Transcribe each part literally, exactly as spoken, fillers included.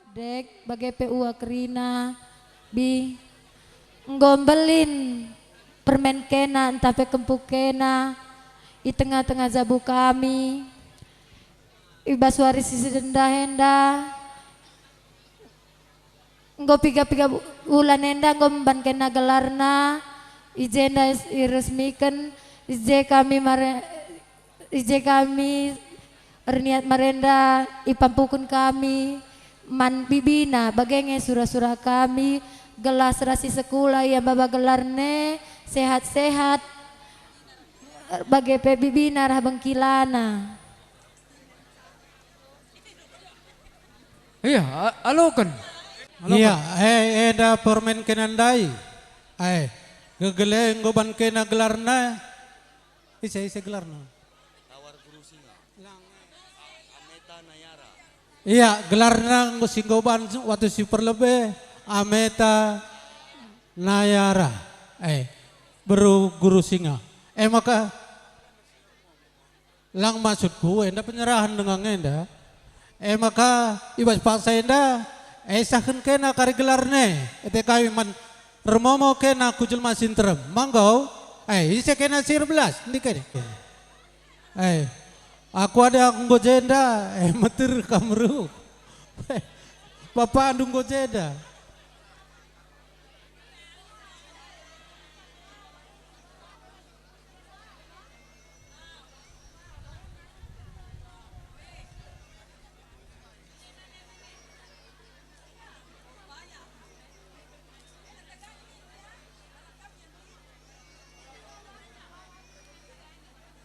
Dek, bage pe ua kerina, bi, enggo mbelin permen kena ntah pe kempu kena i tengah-tengah jabu kami. I bas wari si sendah enda, enggo piga-piga bu-, bulan enda enggo mban kena gelarna, i jenda is-, iresmiken, i je kami mare-, I je kami erniat marenda, ipampuken kami man bibina, bage nge sura-sura kami, gelah ras si sekula ia maba gelarna, sehat-sehat, bage pe bibina rah bengkilana. Iya, a-, aloken. Aloken. Iya, eh, enda permen kena ndai. Eh, gegele enggo ban kena gelarna. Ise, ise gelarna? Tawar Guru Singa. Ameta Nayara. Iya, gelarna enggo si enggo ban waktu si perlebe, Ameta Nayara. Eh, beru Guru Singa. Eh, maka lang maksudku enda penyerahan dengan enda. E maka i bas paksa enda, e sahken kena kari gelarna, ate kami man ermomo kena ku jelma si nterem. Manggo, e ise kena si erbelas, ndi kena? E, aku ada enggo jenda, e meter kam ru. Bapakndu enggo jenda.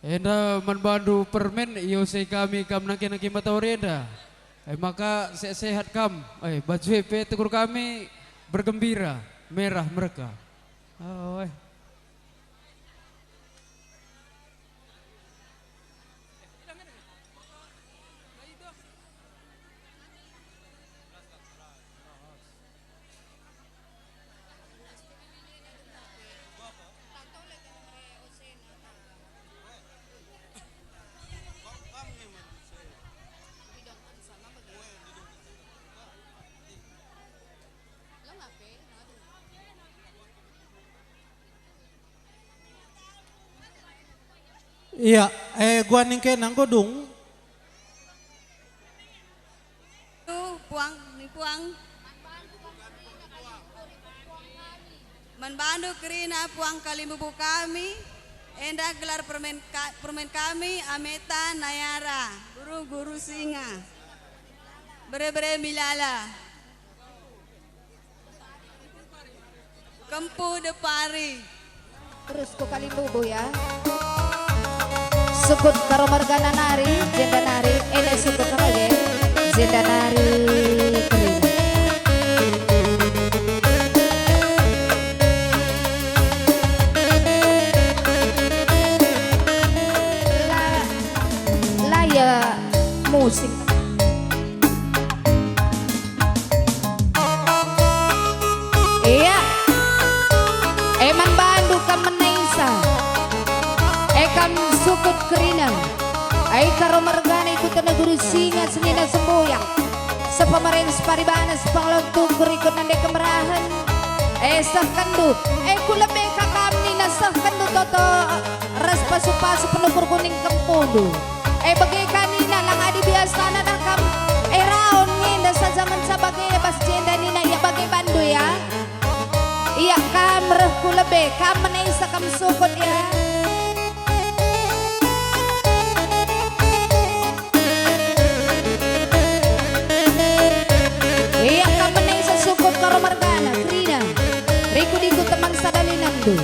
Enda man bandu permen, iose kami kam nangke-nangke matawari enda. E maka sehat-sehat kam, e, baju e pe tekur kami bergembira, merah mereka. Oh, eh. Iya, eh, guan ningke nanggo dung. Tuh, puang, ni puang. Man bandu kerina puang kalimbubu kami, enda gelar permen ka-, permen kami, Ameta Nayara, guru-guru singa. Bere-bere milala. Kempu depari. Terus ku kalimbubu ya. Sukut Karo Margana nari, jenda nari, ene sukut nari, jenda nari, kerina. La, la ya musik. Ia, e man bandu kam menaisa, e kam sukut kerina, e Karo Margana ikut negeri singa senina semboyak, sepamaren separibana sepanglon tungkur ikut nande kemerahen, e sehkenndu, e ku lebe ka kam nina sehkenndu toto. Ras pasu-pasu penukur kuning kempundu. E bage ka nina lang adi biasana dah kam. E raun nge enda saja ngenca bage bas jenda nina ia bage bandu ya. Ia kam reh ku lebe, kam menaisa kam sukut ya. Ia kam menaisa sukut Karo Margana, kerina. Rikut-ikut teman sada lenandu.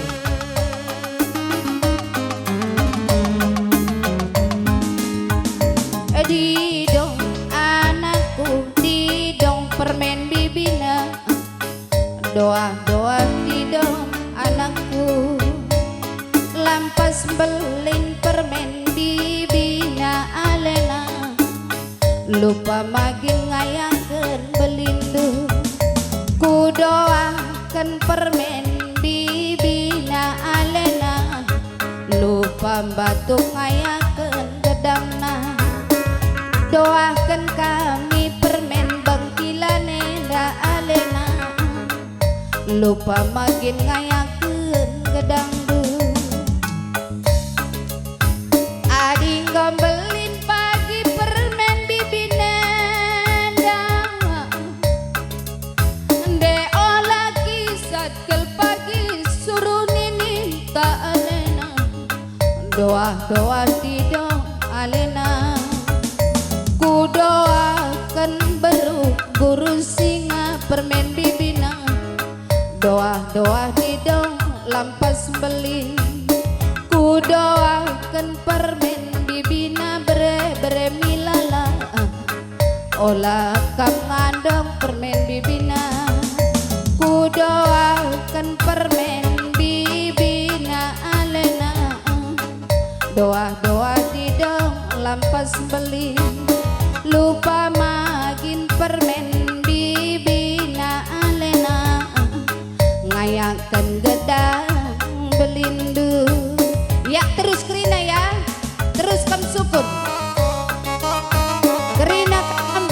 Didong anakku, didong permen bibina. Doah-doah didong anakku. Lampas mbelin permen bibina alena. Lupa magin ngayaken belindu. Kudoaken permen bibina alena. Lupa mbatuk ngayaken gedangna. Doaken kami permen bengkilana lupa magin ngayaken gedangndu. Adi enggo mbelin pagi permen bibin enda, nde ola kisat kal pagi suruh nini ta alena. Doah-doah didong alena. Kudoaken beru guru singa permen bibina. Doah-doah didong lampas mbelin. Kudoaken permen bibina bere-bere milala. Ola kam ngandong permen bibina. Kudoaken permen bibina alena. Doah-doah didong lampas mbelin. Lupa magin permen bibina alena. Ngayaken gedang belindu. Ya, terus kerina ya. Terus kam sukun. Kerina kam.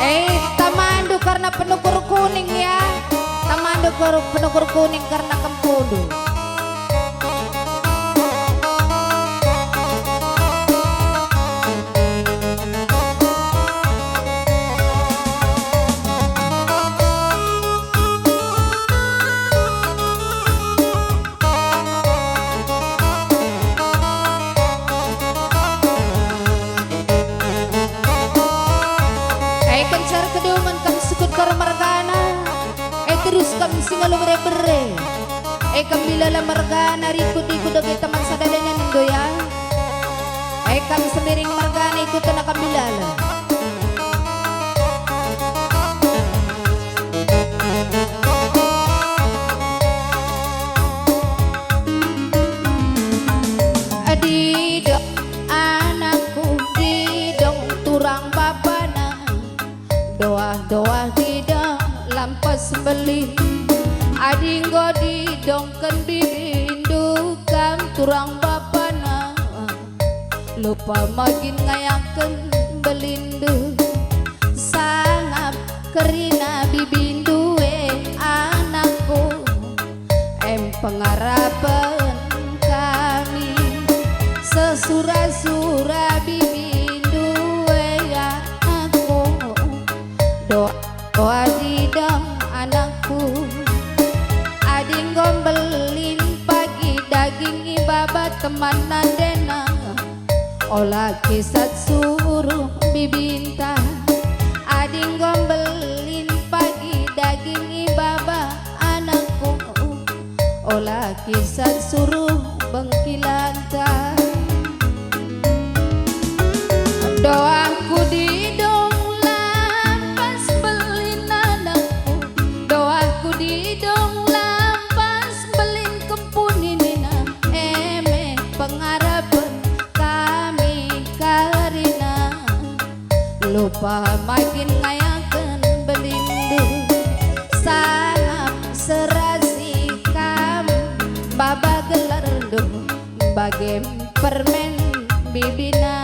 Eh, tamandu kerna penukur kuning ya. Tamandu ker-, penukur kuning kerna kempundu. Eh, kencar kedungen kam sukut karo mergana. Eh, terus kam singalo bere-bere. Eh, kam bilala mergana rikut-rikut dage teman sada dengan endo ya. Eh, kam semiring mergana ikutna kam bilala. Didong anakku, didong turang bapana. Doah-doah didong lampas mbelin. Adi enggo didongken bibindu kam turang bapana. Lupa magin ngayaken belindu. Sangap kerina bibindu e anakku. Em pengarapen kami sesura-sura bibindu e anakku. Doa, doa didong anakku. Adi enggo mbelin pagi daging ibaba teman nandena. Ola kisat suruh bibinta. Adi enggo mbelin pagi daging ibaba anakku. Ola kisat suruh bengkilanta. Doahku didong lampas mbelin anakku. Doahku didong lampas mbelin kempu ninina. Eme pengarapen kami kerina. Lupa magin ngayaken belindu. Sangap serasi kam baba gelerndu. Bagem permen bibina.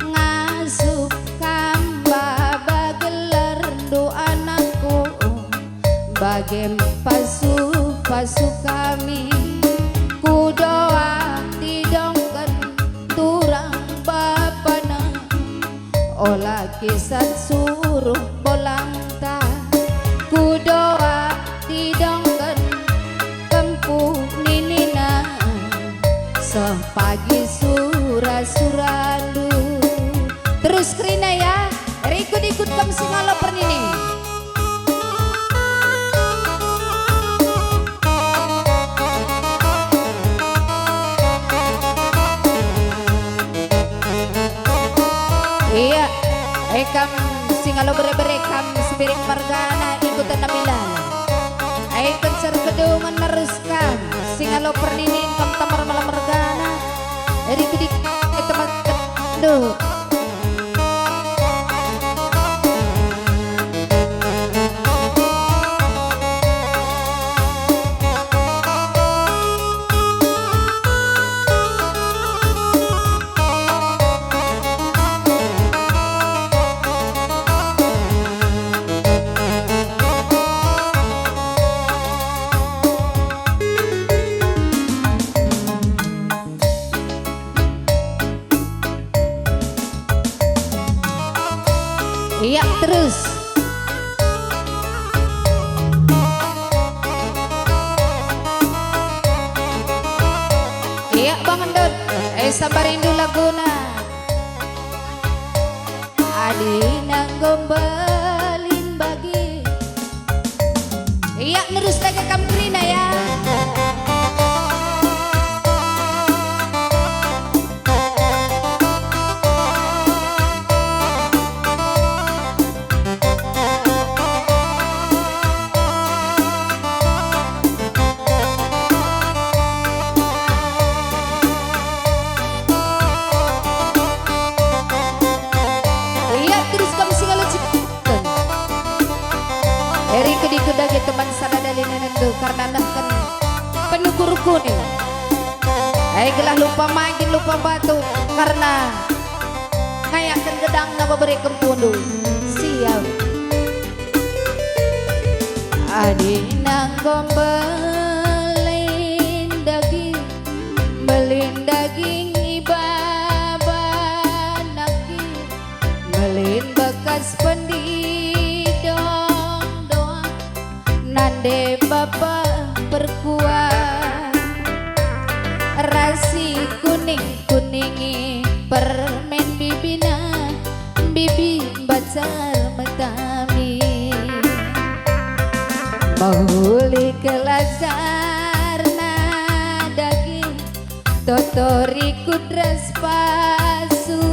Ngasup kam baba gelerndu anakku. Bagem pasu-pasu kami, kudoa didongken turang bapana. Ola kisat suruh bolangta, kudoa didongken kempu ninina. Seh pagi sura-surandu. Terus kerina ya, rikut-ikut kam singalo pernining. Iya, eh, kam singalo bere-bere, kam sepiring mergana, ikut enam bilala. Eh, kencar kedungen nerus kam singalo pernining, kam tamar malam mergana. Eri kedik, eh, teman, duh. Ia terus. Ia Bang Endut, eh, sabar rindu laguna. Adina Gombelin bagi. Ia nerus lagi kam kerina ya. Ia terus kam si ngalo ciptaken. Eri kediku dage teman sada dali nenendu karna nehken penukur kuning. Ai gelah lupa magin lupa batu karna ngayaken gedangna bebere kempundu. Siap. Adina enggo mbelin daging, mbelin daging i baba nangkin, mbelin bekas pendidong doang, nande baba perkuah, rasi kuning-kuningi permen bibina, bibi mbacar metami. Mehuli kelajarna daging, totori kudras pasu-pasuna,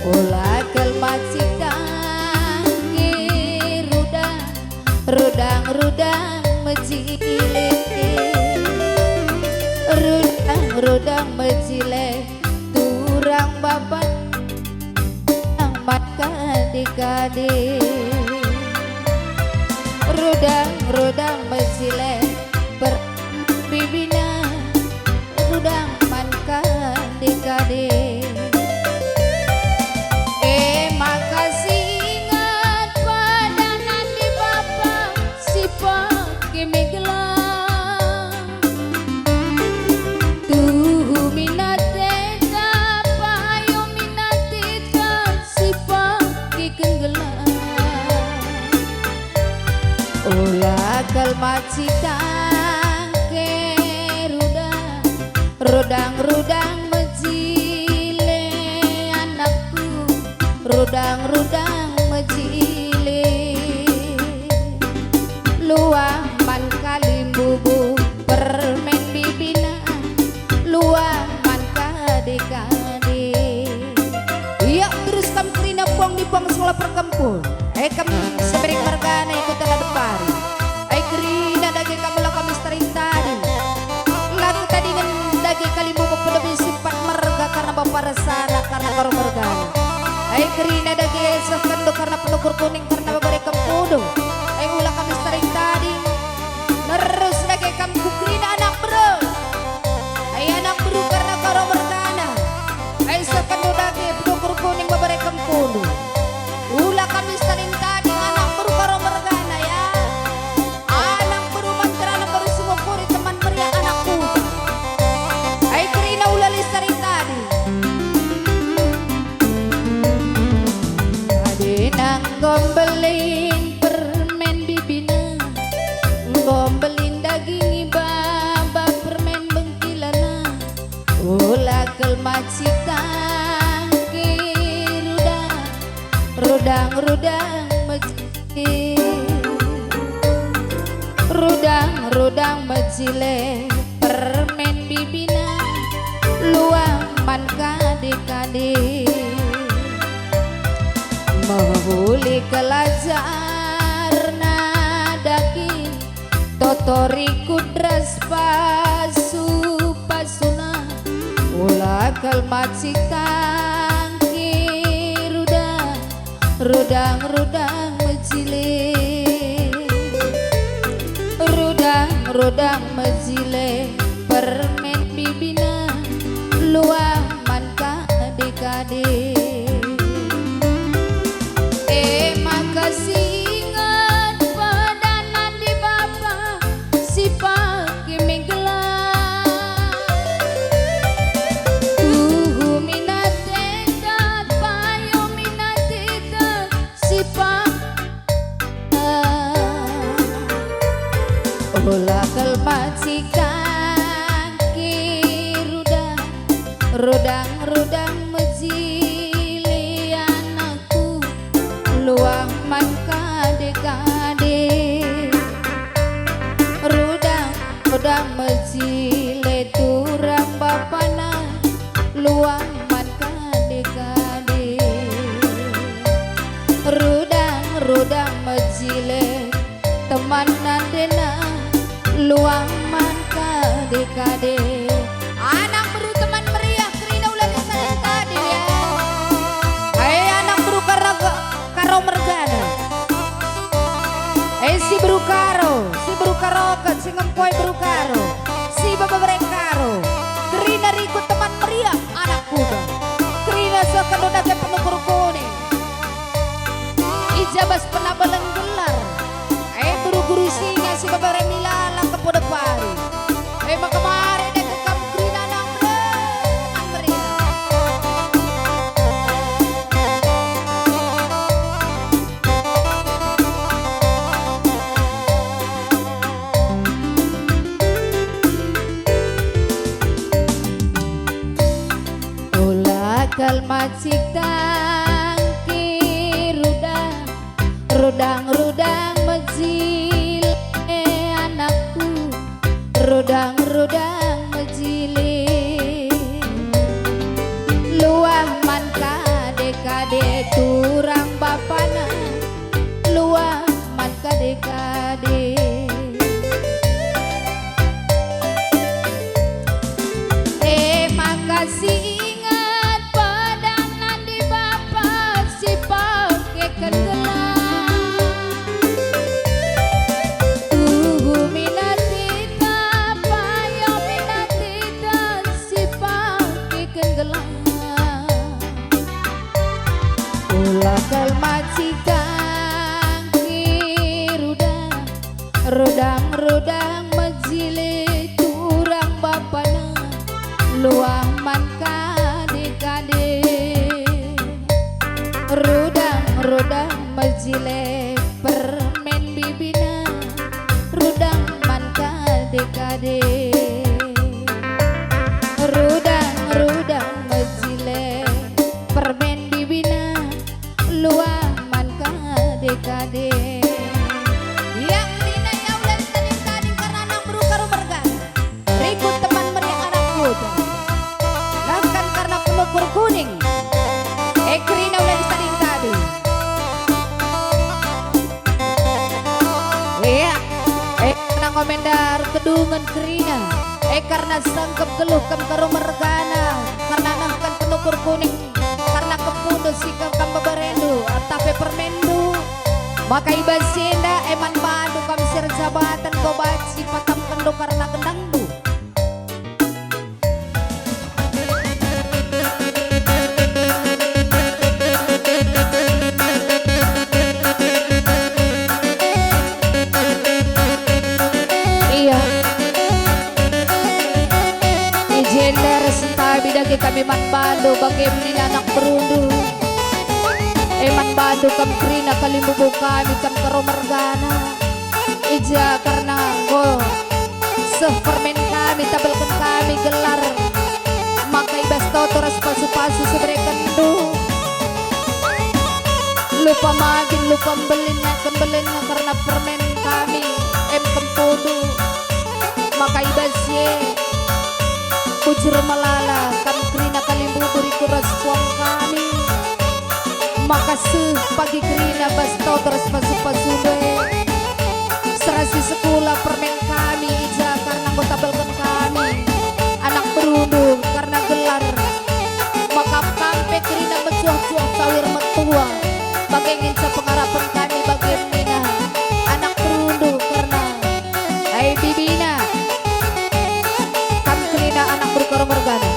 ula kal macik tangki rudang, rudang-rudang mejile. Rudang-rudang mejile. Turang baba nang mat kade-kade. Rudang-rudang mejile per bibina, rudang man kade-kade. E maka si inget padanan di baba si pake me gelang. Tuhu minateta, payo minateta, si pake kenggelang. Ula kal macik tangke rudang, rudang-rudang mejile anakku, rudang-rudang mejile. Luah man kalimbubu permen bibina, luah man kade-kade. Ia terus kam kerina puang ni puang sekolah perkempun. E kam sebereng mergana ikut tengah depari. Ai kerina dage kam ula kam istari tadi. La ketadingen dage kalimbubu pedemi simpat merga karna bapa rasana karna karo mergana. Ai kerina dage sehkenndu karna penukur kuning karna bebere kempundu. Ai ula kam istari tadi. Nerus dage kam kukerina anak beru. Ai anak beru karna karo mergana. Ai sehkenndu dage penukur kuning bebere kempundu. Ula kam istari tadi anak beru karo mergana ya. Anak beru manterana beru sungukuri teman meriah anak kuta. Ai kerina ula listari tadi. Adina enggo mbelin permen bibina, enggo mbelin daging i baba permen bengkilana. Ula kal macik tangki rudang, rudang-rudang mejile. Rudang-rudang mejile permen bibina, luah man kade-kade. Mehuli kelajarna daging, totori kudras pasu-pasuna, ula kal macik tangki rudang, rudang-rudang mejile. Rudang-rudang mejile permen bibina, luah man kade-kade. E maka si inget padanan di baba si pake me gelang. Tuhu minateta, payo minate Ola kal macik tangki rudang, rudang-rudang mejile anakku, luah man kade-kade. Rudang, rudang mejile turang bapana, luah man kade-kade. Rudang, rudang mejile teman nandena, luah man kade-kade. Anak beru teman meriah kerina ula desa tadi, ya. Hai anak beru Karaga, Karo mergana. Eh, si beru Karo, si beru Karoken, si ngempoi beru Karo, si bebebere Karo. Kerina rikut teman meriah anak kuda. Kerina seh kal dage penukur kuning. I ja bas penabelen gelar. Eh, guru-guru singa si bebere milala kepodepari. Eh, maka mari dage kam kerina nang reh, nang meriah. Ola kal macik tangki rudang, rudang-rudang mejile anakku, rudang-rudang mejile. Luah man kade-kade turang bapana, luah man kade-kade. E maka si inget pedang nande bapa si pakeken gelar. Tuhu minatita, payo minatita si pakeken gelar. Ola kal macik tangki rudang, rudang-rudang mejile turang bapana, luah man kade-kade. Rudang-rudang mejile permen bibina, rudang man kade-kade. Rudang-rudang mejile permen bibina, luah man kade-kade. Ia kerina ia ulai tading-tading kerna anak beru Karo mergana. Rikut teman meriah anak kuda. Nehken kerna penukur kuning. E kerina ulai tading-tading. Ia. E nang omenda erkedungen kerina. E kerna sengkep geluh kam Karo mergana. Kerna nehken penukur kuning. Kerna kempundu si kam, kam beberendu, ertape permendu. Maka i bas si enda, e man bandu kam si erjabaten, enggo banci ipatamkenndu kerna gendangdu. Ia. I jenda ras sentabi dage kami man bandu bage min anak berundu. E man bandu kam kerina kalimbubu kami kam Karo mergana. I ja kerna enggo seh permen kami tabelken kami gelar, maka i bas toto ras pasu-pasu si berekenndu. Lupa magin, lupa mbelin, kembelenna kerna permen kami, em kempundu. Maka i bas si e, bujur melala kam kerina kalimbubu riku ras puang kami. Maka seh pagi kerina bas toto ras pasu-pasundu e. Serasi sekula permen kami i ja kerna enggo tabelken kami. Anak berundu kerna gelar. Maka kam pe kerina mecuah-cuah cawir metua. Bage ngenca pengarapen kami bage mina. Anak berundu kerna ai bibina. Kam kerina anak berkoro mergana.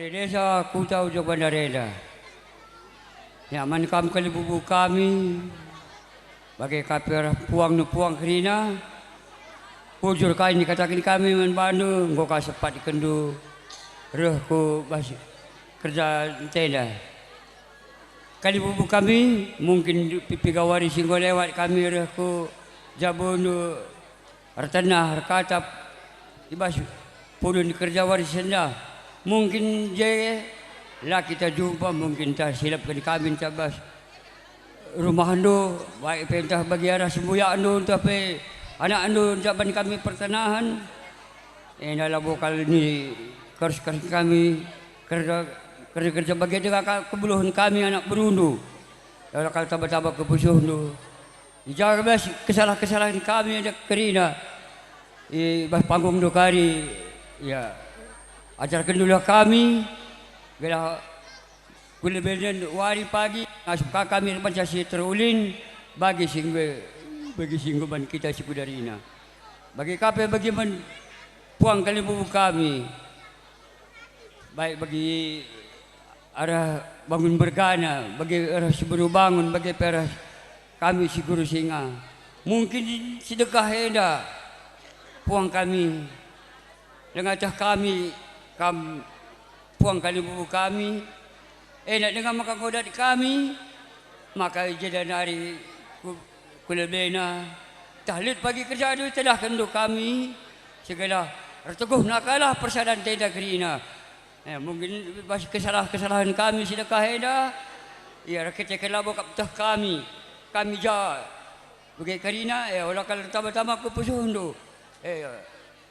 Desa Kuta Ujung Bandar enda. Ya, man kam kalimbubu kami, bage ka pe arah puangndu puang kerina. Bujur kai nikataken kami man bandu, enggo ka sepat ikenndu reh ku bas kerja ntenda. Kalimbubu kami, mungkin piga wari si enggo lewat kami reh ku jabundu, ertenah, erkatap i bas pudun kerja wari si enda. Mungkin je la kita jumpa, mungkin ntah silapken kami ntah bas rumahndu, baik pe ntah bagi arah sembuyakndu, ntah pe anakndu, ntah ban kami pertenahen. Enda labo kal ni kers-kers kami kerja, kerja-kerja bage denga ka kebeluhen kami anak berundu. Enda kal taba-taba kepusuhndu. I ja bas kesalahan-kesalahan kami enda kerina i bas panggungndu kari, ya, ajarkenndulah kami, gelah ku lebenen wari pagi ngasup ka kami erbahanca si terulin bagi si enggo, bagi si enggo ban kita si kudarina. Bagi ka pe bagi man puang kalimbubu kami, baik bagi arah bangun mergana, bagi arah si beru bangun, bagi pe arah kami si guru singa. Mungkin sedekah enda puang kami, denga teh kami kam puang kalimbubu kami, enda denga maka ngodat kami, maka i jenda nari ku, ku lebena. Tah lit pagi kerjandu, itedahkenndu kami, segala erteguhna kalah persadan ntenda kerina. Eh, mungkin bas kesalahan-kesalahan kami si dekah enda, ia erkiteken labo kap teh kami, kami ja. Bage kerina, eh, ola kal tama-tama ku pusuhndu. Eh,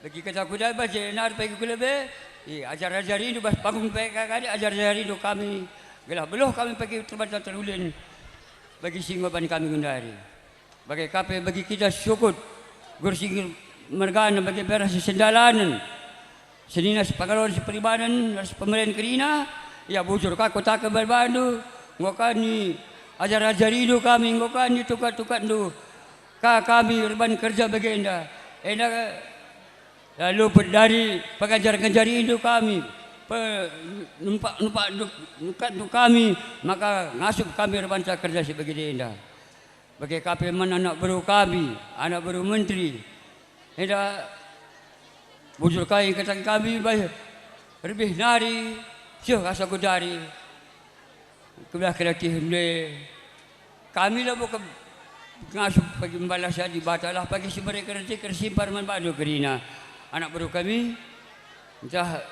bagi kata kuda bas je nari pagi ku lebe, eh, ajar-ajarindu bas panggung pe kadi ajar-ajarindu kami, gelah beluh kami pagi terbanta terulin bagi si enggo ban kami gundari. Bage ka pe bagi kita sukut, guru si mergana bage pe arah si sendalanen, senina si pangalonen si peribanen ras pemeren kerina, ia bujur ka kutaken man bandu, enggo ka ni ajar-ajarindu kami, enggo ka ni tukat-tukatndu ka kami erban kerja bagenda. Enda la luput dari pengajar-ngajarindu kami, pe-, numpak-, numpak-, nukatndu kami, maka ngasup kami erbanca kerja si bagenda enda. Bage ka pe man anak beru kami, anak beru menteri. Enda bujur kai kataken kami, baih rebih nari, seh asa kudari. Kebelah kelatihen nde. Kami labo ke-, ngasup pagi mbalas Dibata lah pagi si mereken rejeki ersimpar man bandu kerina, anak beru kami. Ntah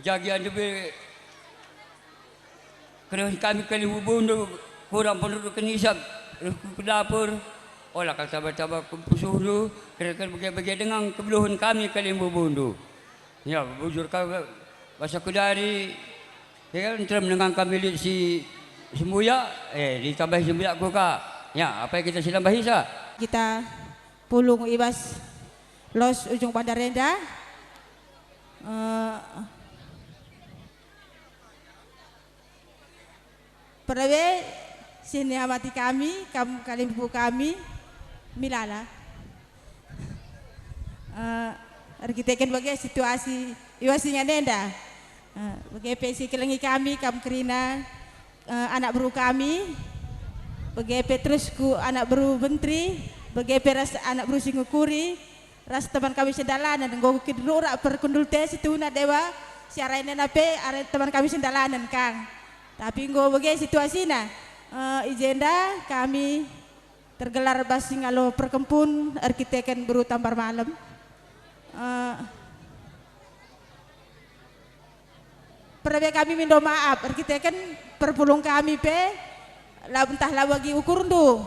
jagi ande be kerehen kami kalimbubundu, kurang penduduken isap, reh ku dapur, ola kal taba-taba ku pusuhndu, kereken bage-bage denga kebeluhen kami kalimbubundu. Ya, bujur ka basa kudari, ya, nterem denga kami lit si sembuyak, eh, ditambahi sembuyakku ka. Ya, apai kita si nambahisa? Kita pulung i bas los Ujung Bandar enda. Eh, Perabe si niamati kami, kam kalimbubu kami, milala. Eh, erkiteken bage situasi i bas ingan enda. Eh, bage pe si kelengi kami, kam kerina, eh, anak beru kami, bage pe terus ku anak beru menteri, bage pe ras anak beru si ngukuri, ras teman kami sendalanen, enggo kin rurak perkundul te situhuna dewa, si arai nena pe arai teman kami sendalanen kang. Tapi enggo bage situasina, eh, i jenda kami tergelar bas singalo perkempun erkiteken beru tambar malem. Eh, Perabe kami mindo maap, erkiteken perpulung kami pe, la, ntah la bagi ukurndu.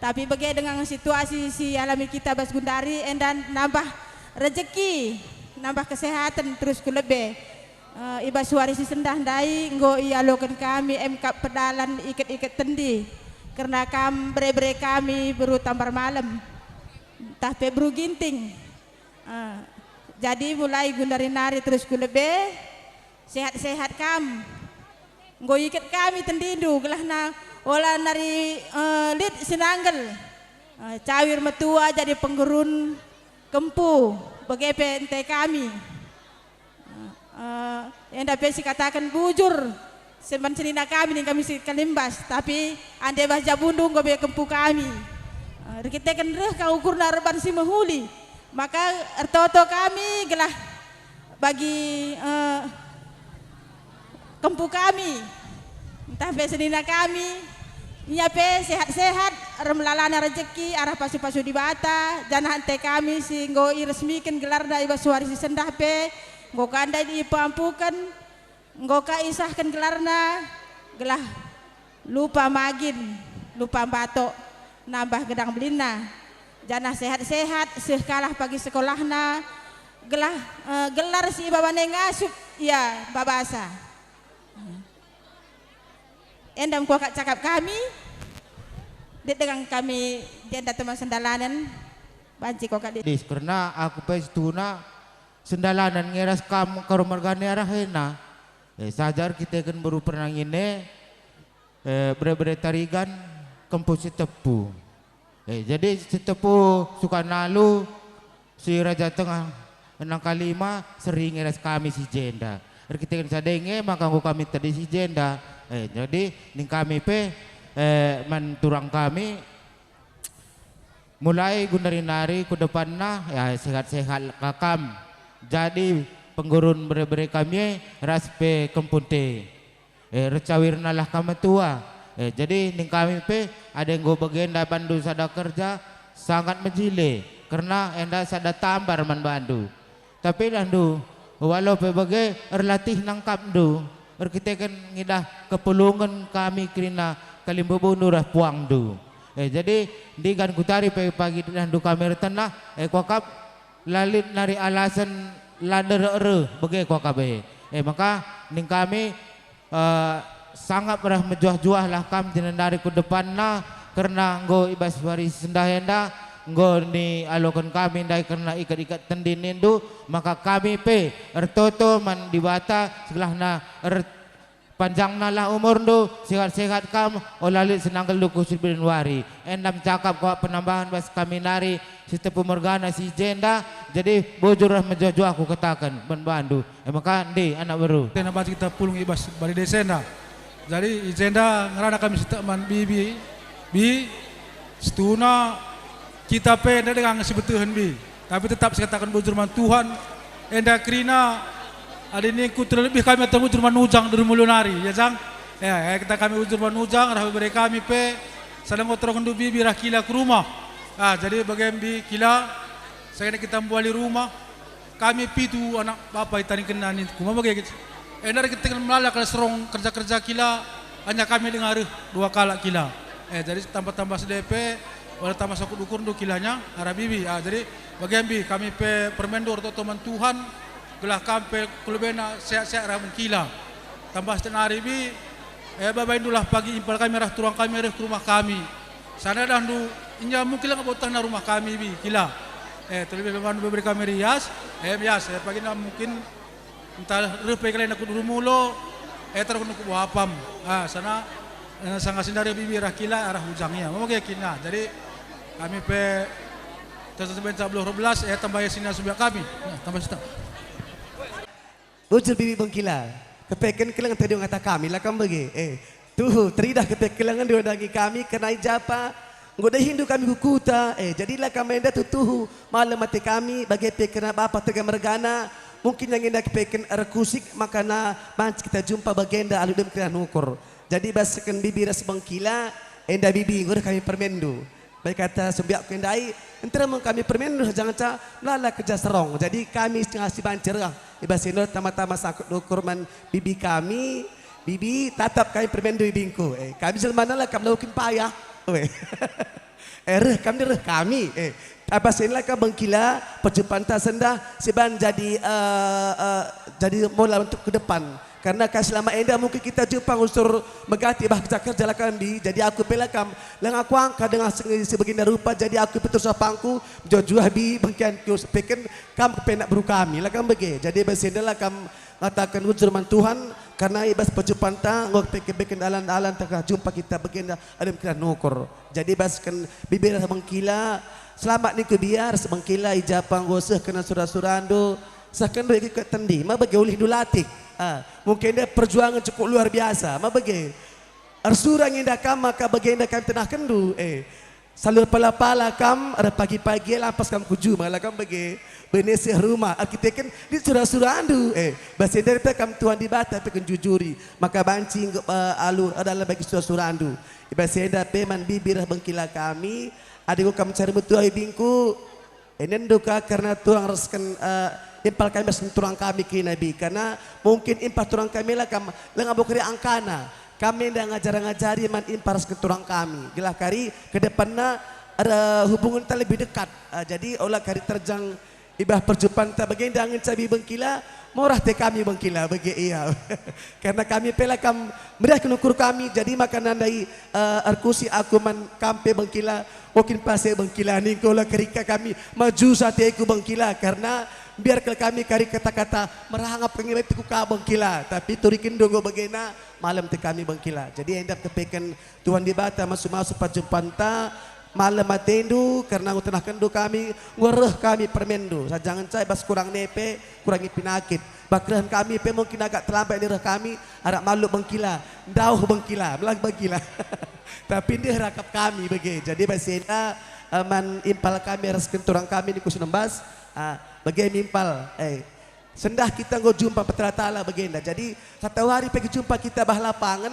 Tapi bage denga situasi si alami kita bas gundari enda nambah rejeki, nambah kesehaten terus ku lebe. Eh, i bas wari si sendah ndai enggo ialoken kami emkap pedalan iket-iket tendi, kerna kam bere-bere kami beru tambar malem, ntah pe beru ginting. Eh, jadi mulai gundari nari terus ku lebe, sehat-sehat kam. Enggo iket kami tendindu, gelahna ola nari, eh, lit si nanggel. Eh, cawir metua jadi penggerun kempu, bage pe ente kami. Eh, Eh, enda pe sikataken bujur, semban senina kami ning kami si kalimbas, tapi ande bah jabundu enggo be kempu kami. Eh, erkiteken reh ka ukurna erban si mehuli, maka ertoto kami gelah bagi, eh, kempu kami, ntah pe senina kami, ia pe sehat-sehat, ermelalana rejeki arah pasu-pasu Dibata, janah ente kami si enggo iresmiken gelarna i bas wari si sendah pe, enggo ka ndai ipeampuken, enggo ka isahken gelarna, gelah lupa magin, lupa mbatok, nambah gedang belinna, janah sehat-sehat, seh kalah pagi sekolahna, gelah, eh, gelar si ibabana ngasup ia babasa. Enda me kuakap cakap kami, lit denga kami jenda teman sendalanen, banci kuakap lit. Dis, kerna aku pe situhuna sendalanen nge ras kam Karo mergana arah ena. Eh, saja erkiteken beru pernangin e, eh, bere-bere Tarigan, kempu Sitepu. Eh, jadi Sitepu Sukanalu, si Raja Tengah, Enang Kalima, sering ras kami si jenda. Erkiteken sada nge maka enggo kami tedis si jenda. Eh, jadi ning kami pe, eh, man turang kami, mulai gundari nari ku depanna, ya, sehat-sehat ka kam. Jadi penggurun bere-bere kami e ras pe kempunte. Eh, ercawirnalah kam metua. Eh, jadi ning kami pe, adi enggo bagenda bandu sada kerja, sangat mejile, kerna enda sada tambar man bandu. Tapi idahndu, walau pe bage, erlatih nangkapndu, erkiteken ngidah kepulungen kami kerina kalimbubundu ras puangndu. Eh, jadi ndigan kutari pe pagi idahndu kami ertenah, eh, kuakap la lit nari alasen la derek reh, bage kuakap e. Eh, maka ning kami, eh, sangap ras mejuah-juahlah kam jenari ku depanna, kerna enggo i bas wari si sendah enda, enggo nialoken kami ndai kerna ikat-ikat tendi nindu, maka kami pe ertoto man Dibata, segelahna er-, panjangnalah umurndu, sehat-sehat kam, ola lit senanggelndu ku si beren wari. Enda me cakap kuakap penambahen bas kami nari, Sitepu mergana si jenda, jadi bujur ras mejuah-juah kukataken man bandu. E maka ndi, anak beru. Tena banci kita pulung i bas bali desa enda. Jadi i jenda ngerana kami sitik man bibi, bi, situhuna kita pe enda denga nge si betehen bi. Tapi tetap sikataken bujur man Tuhan, enda kerina adi ningku terlebih kami atur bujur man Ujang Dermulu nari, ya Jang? Ya, ya, kita kami bujur man Ujang, rah bebere kami pe, sada enggo terokenndu bibi rah Kila ku rumah. Ah, jadi bage bi Kila, sehingga kita mbuali rumah. Kami pitu anak bapa itaningkenna ningku, maka bage. Enda erkiteken melala kal serong kerja-kerja Kila, hanya kami denga reh dua kalak Kila. Eh, jadi tambah-tambah si depe, wala tambah sangkut ukurndu Kilanya, arah bibi. Ah, jadi bage bi kami pe permenndu ertoto man Tuhan, gelah kam pe ku lebena sehat-sehat rah bengkila. Tambah sitik nari bi, eh, babaindulah pagi impal kami rah turang kami reh ku rumah kami. Sana idahndu, inja mungkin langa botahna rumah kami bi, Kila. Eh, terlebih bandu bebere kami rias, eh, bias, eh, pagi enda mungkin ntah reh pe kalena ku Dermulu, eh, terus ku Buah Apam. Ah, sana, eh, sanga si enda reh bibi rah Kila arah Ujang ia. Maka yakinna. Jadi kami pe terus benca belas, eh, tambah sina subiak kami. Ya, tambah sina. Bujur bibi bengkila, kepeken keleng tadi ngata kami la kam bage. Eh, tuhu, teridah kepeken kelengen ndu nandangi kami kerna i japa enggo dahindu kami ku kuta. Eh, jadilah kam enda tuhu-tuhu malem ate kami, bage pe kerna bapa Tarigan mergana, mungkin yang enda kepeken erkusik, makana banci kita jumpa bagenda alu dem kerina nukur. Jadi basken bibi ras bengkila, enda bibi enggo reh kami permenndu. Bai kata subiakku ndai, nterem kami permenndu janca melala kerja serong. Jadi kami setengah si banci reh. I bas enda tama-tama sangkut ukur man bibi kami, "Bibi, tatap kami permenndu bibingku." Eh, kami jelmana la kam laukin payah. Weh. Eh, reh kami, reh kami. Eh, i bas enda la kam bengkila, perjumpanta sendah, siban jadi, eh, eh, jadi mola untuk ke depan. Karna kai selama enda mungkin kita jumpa ngusur megati bah kerja-kerja la kam bi, jadi aku pe la kam, langa kuangka denga si, si bagenda rupa, jadi aku pe terus apangku, mejuah-juah bi, bengkianku sepeken, kam kepenak beru kami, la kam bage. Jadi bas enda la kam ngataken bujur man Tuhan, karna i bas perjumpanta, enggo kepeken-peken dalan-dalan tengah jumpa kita bagenda adem kita nukur. Jadi basken bibi ras bengkila, selamat ningku biar, sebengkila i japa enggo seh kena sura-surandu, Sehkenndu ikut tendi, ma bage ulihndu latih. Ah, mungkin enda perjuangan cukup luar biasa, ma bage. Ersura nge enda kam maka bage enda kami tenahkenndu, eh. Salur pala-pala kam, erpagi-pagi lampas kam ku juma, la kam bage. Bene seh rumah, erkiteken lit sura-surandu, eh. Bas enda pe kam Tuhan Dibata pe kenjujuri, maka banci enggo, eh, alu erdalan bagi sura-surandu. I bas enda pe man bibi reh bengkila kami, adi enggo kam cari metua bibingku, Inenndu ka kerna turang resken, eh, impal kami ras turang kami kerina bi, kerna mungkin impal turang kami la kam, la ngabo kari angkana. Kami enda ngajar-ngajari man impal resken turang kami, gelah kari ke depanna ada hubungenta lebih dekat. Eh, jadi ola kari terjang i bas perjumpanta bagenda ngenca bi bengkila, morah te kami bengkila, bage ia. Kerna kami pe la kam meriahken ukur kami, jadi maka nandai, eh, erkusi aku man kam pe bengkila, Okin pase bengkila ningku la kerika kami, maju sa ateku bengkila, kerna mbiar kal kami kari kata-kata merangap kenggebeku ka bengkila, tapi turikenndu enggo bagena, malem te kami bengkila. Jadi enda kepeken Tuhan Dibata masu-masu perjumpanta, malem atendu, kerna enggo tenahkenndu kami, enggo reh kami permenndu, saja ngenca i bas kurang nepe, kurangi pinakit. Bakrehen kami pe mungkin agak terlambat ni reh kami, arah malu bengkila, ndauh bengkila, melang bengkila. Tapi ndeh rakap kami bage. Jadi bas enda, eh, man impal kami ras kenturang kami ningku si nembas, ah, bage mimpal, eh, sendah kita enggo jumpa Petala Taala bagenda. Jadi, satu hari pe jumpa kita bah lapangen,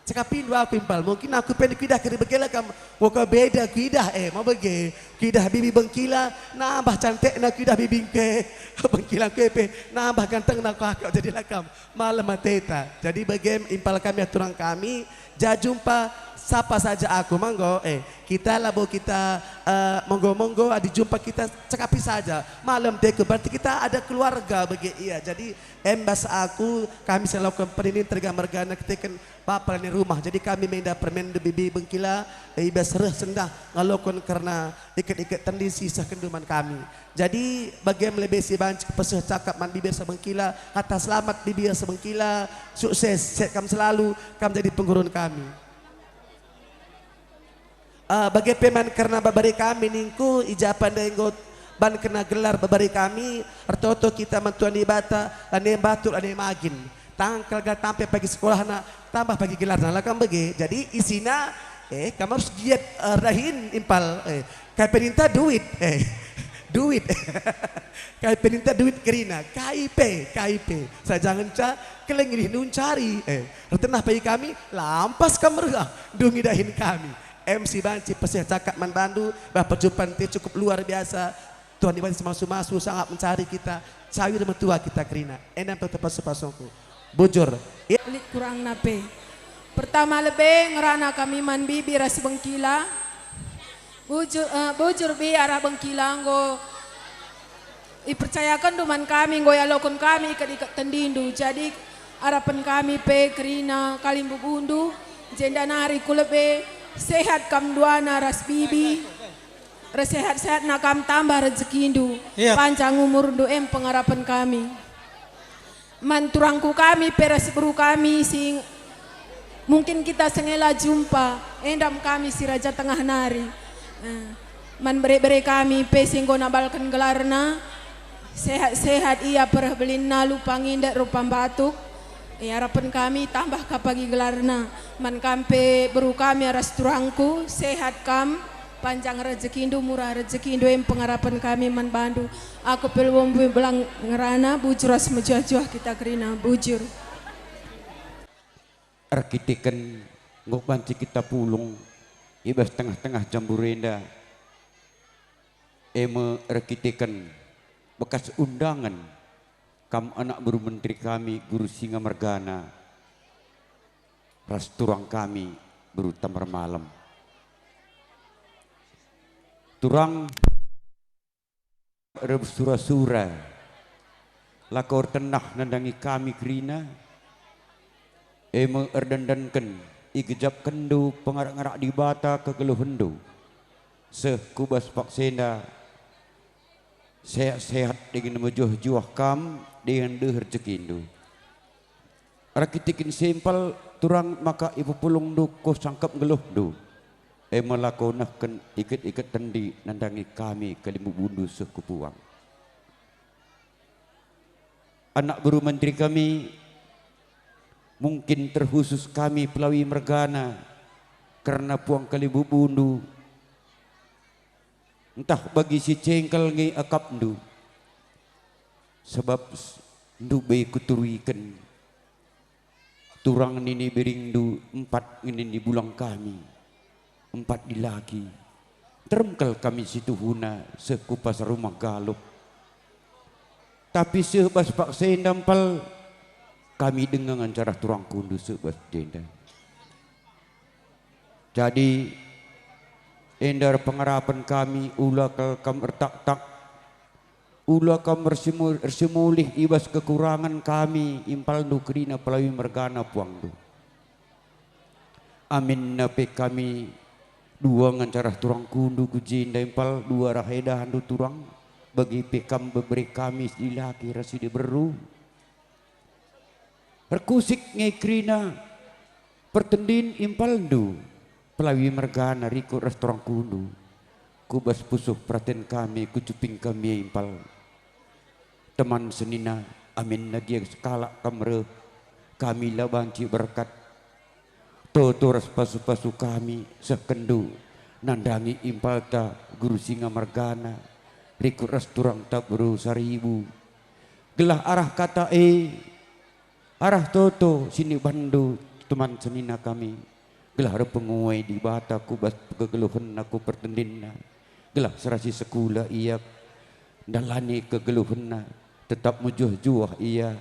Cakapindu aku impal, mungkin aku pe kuidah kari bage la kam, wah, ka beda kuidah, eh, ma bage, kuidah bibi bengkila, nambah cantikna kuidah bibingke, bengkilangke pe, nambah gantengna kuakap jadi la kam, malem ateta. Jadi bage impal kami aturang kami, ja jumpa sapa saja aku, manggo, eh, kita labo kita, eh, monggo-monggo, adi jumpa kita cakapi saja, malem teku, berarti kita ada keluarga bage ia. Jadi, embas aku, kami selaku perinin terga mergana keteken Bapa ni rumah, jadi kami menda permen bibi bengkila, eh, i bas reh sendah ngalokon kerna iket-iket tendi si isehkenndu man kami. Jadi, bagem lebe si banci peseh cakap man bibi asa bengkila, kata selamat bibi asa bengkila, sukses, sehat kam selalu, kam jadi penggurun kami. Eh, bage pe man kerna babari kami ningku, i ja pe ndai enggo ban kerna gelar babari kami, ertoto kita man Tuhan Dibata, lane mbatuk, lane magin. Tangkal ga tampe pagi sekolahna, tambah pagi gelarna, la kam bage. Jadi isina, eh, kam harus giat, eh, dahin impal, eh, kai pe ninta duit, eh, duit. Kai pe ninta duit kerina, kai pe, kai pe. Saja ngenca keleng ilihndu ncari, eh, ertenah pagi kami, lampas kam reh, ah, dungi dahin kami. Em si banci peseh cakap man bandu, bah perjumpante cukup luar biasa. Tuhan Dibata si masu-masu sangap mencari kita, cawir metua kita kerina. Enda pe tepasu-pasungku. Bujur. Ya. Lit kurangna pe. Pertama lebe ngerana kami man bibi ras bengkila. Bujur, eh, bujur bi arah bengkila enggo ipercayakenndu man kami, enggo ialokon kami iket-iket tendindu. Jadi, arapen kami pe kerina kalimbubundu, jenda nari ku lebe, sehat kam duana ras bibi, ersehat-sehatna kam tambah rejekindu, Iya. panjang umurndu em pengarapen kami. Man turangku kami pe ras beru kami si mungkin kita sengela jumpa, endam kami si Raja Tengah nari. Eh, man bere-bere kami pe si enggo nabalken gelarna, sehat-sehat ia pereh belinna lupa ngindet rupa mbatuk. Iarapen kami tambah ka pagi gelarna. Man kam pe beru kami ras turangku, sehat kam, panjang rejekindu, murah rejekindu, em pengarapen kami man bandu. Aku pe labo mbue belang ngerana, bujur ras mejuah-juah kita kerina, bujur. Erkiteken enggo banci kita pulung i bas tengah-tengah jambur enda, e me erkiteken bekas undangen kam anak beru menteri kami, Guru Singa mergana, ras turang kami, Guru Tambar Malem. Turang rebus sura-sura, lako ertenah nandangi kami kerina, e me erdandanken igejapkenndu pengarak-ngarak Dibata kegeluhenndu, seh ku bas paksa enda, sehat-sehat dingen mejuah-juah kam dingen ndeh rejekindu. Erkiteken si impal turang maka ipepulungndu kuh sangkep nggeluhndu, e me lako nehken iket-iket tendi nandangi kami kalimbubundu seh ku puang. Anak beru menteri kami, mungkin terkhusus kami pelawi mergana, kerna puang kalibubundu, ntah bagi si cengkel nge akapndu, sebab s-, ndube kuturiken. Turang nini biringndu empat nge nini bulang kami, empat dilaki. Nterem kal kami situhuna seh ku pasar rumah galuh. Tapi seh bas paksa enda empal, kami denga ngenca arah turangkundu seh bas jenda. Jadi, enda pengarapen kami, ula kal kam ertaktak, ula kam ersimu-, ersimulih i bas kekurangen kami, impalndu kerina pelawi mergana puangndu. Aminna pe kami dua ngenca arah turangkundu ku jenda impal, dua arah edahndu turang, bagi pe kam bebere kami si dilaki ras si diberu. Erkusik nge kerina pertendin impalndu, pelawi mergana rikut ras turangkundu. Ku bas pusuh peraten kami, ku cuping kami impal. Teman senina, aminna gia sekalak kam reh, kami la banci berkat. Toto ras pasu-pasu kami sehkenndu nandangi impalta Guru Singa mergana, rikut ras turangta Beru Saribu. Gelah arah kata e, arah toto si nibanndu teman senina kami, gelah erpenguai Dibata ku bas kegeluhenna ku pertendinna, gelah serasi sekula ia ndalani kegeluhenna, tetap mejuah-juah ia,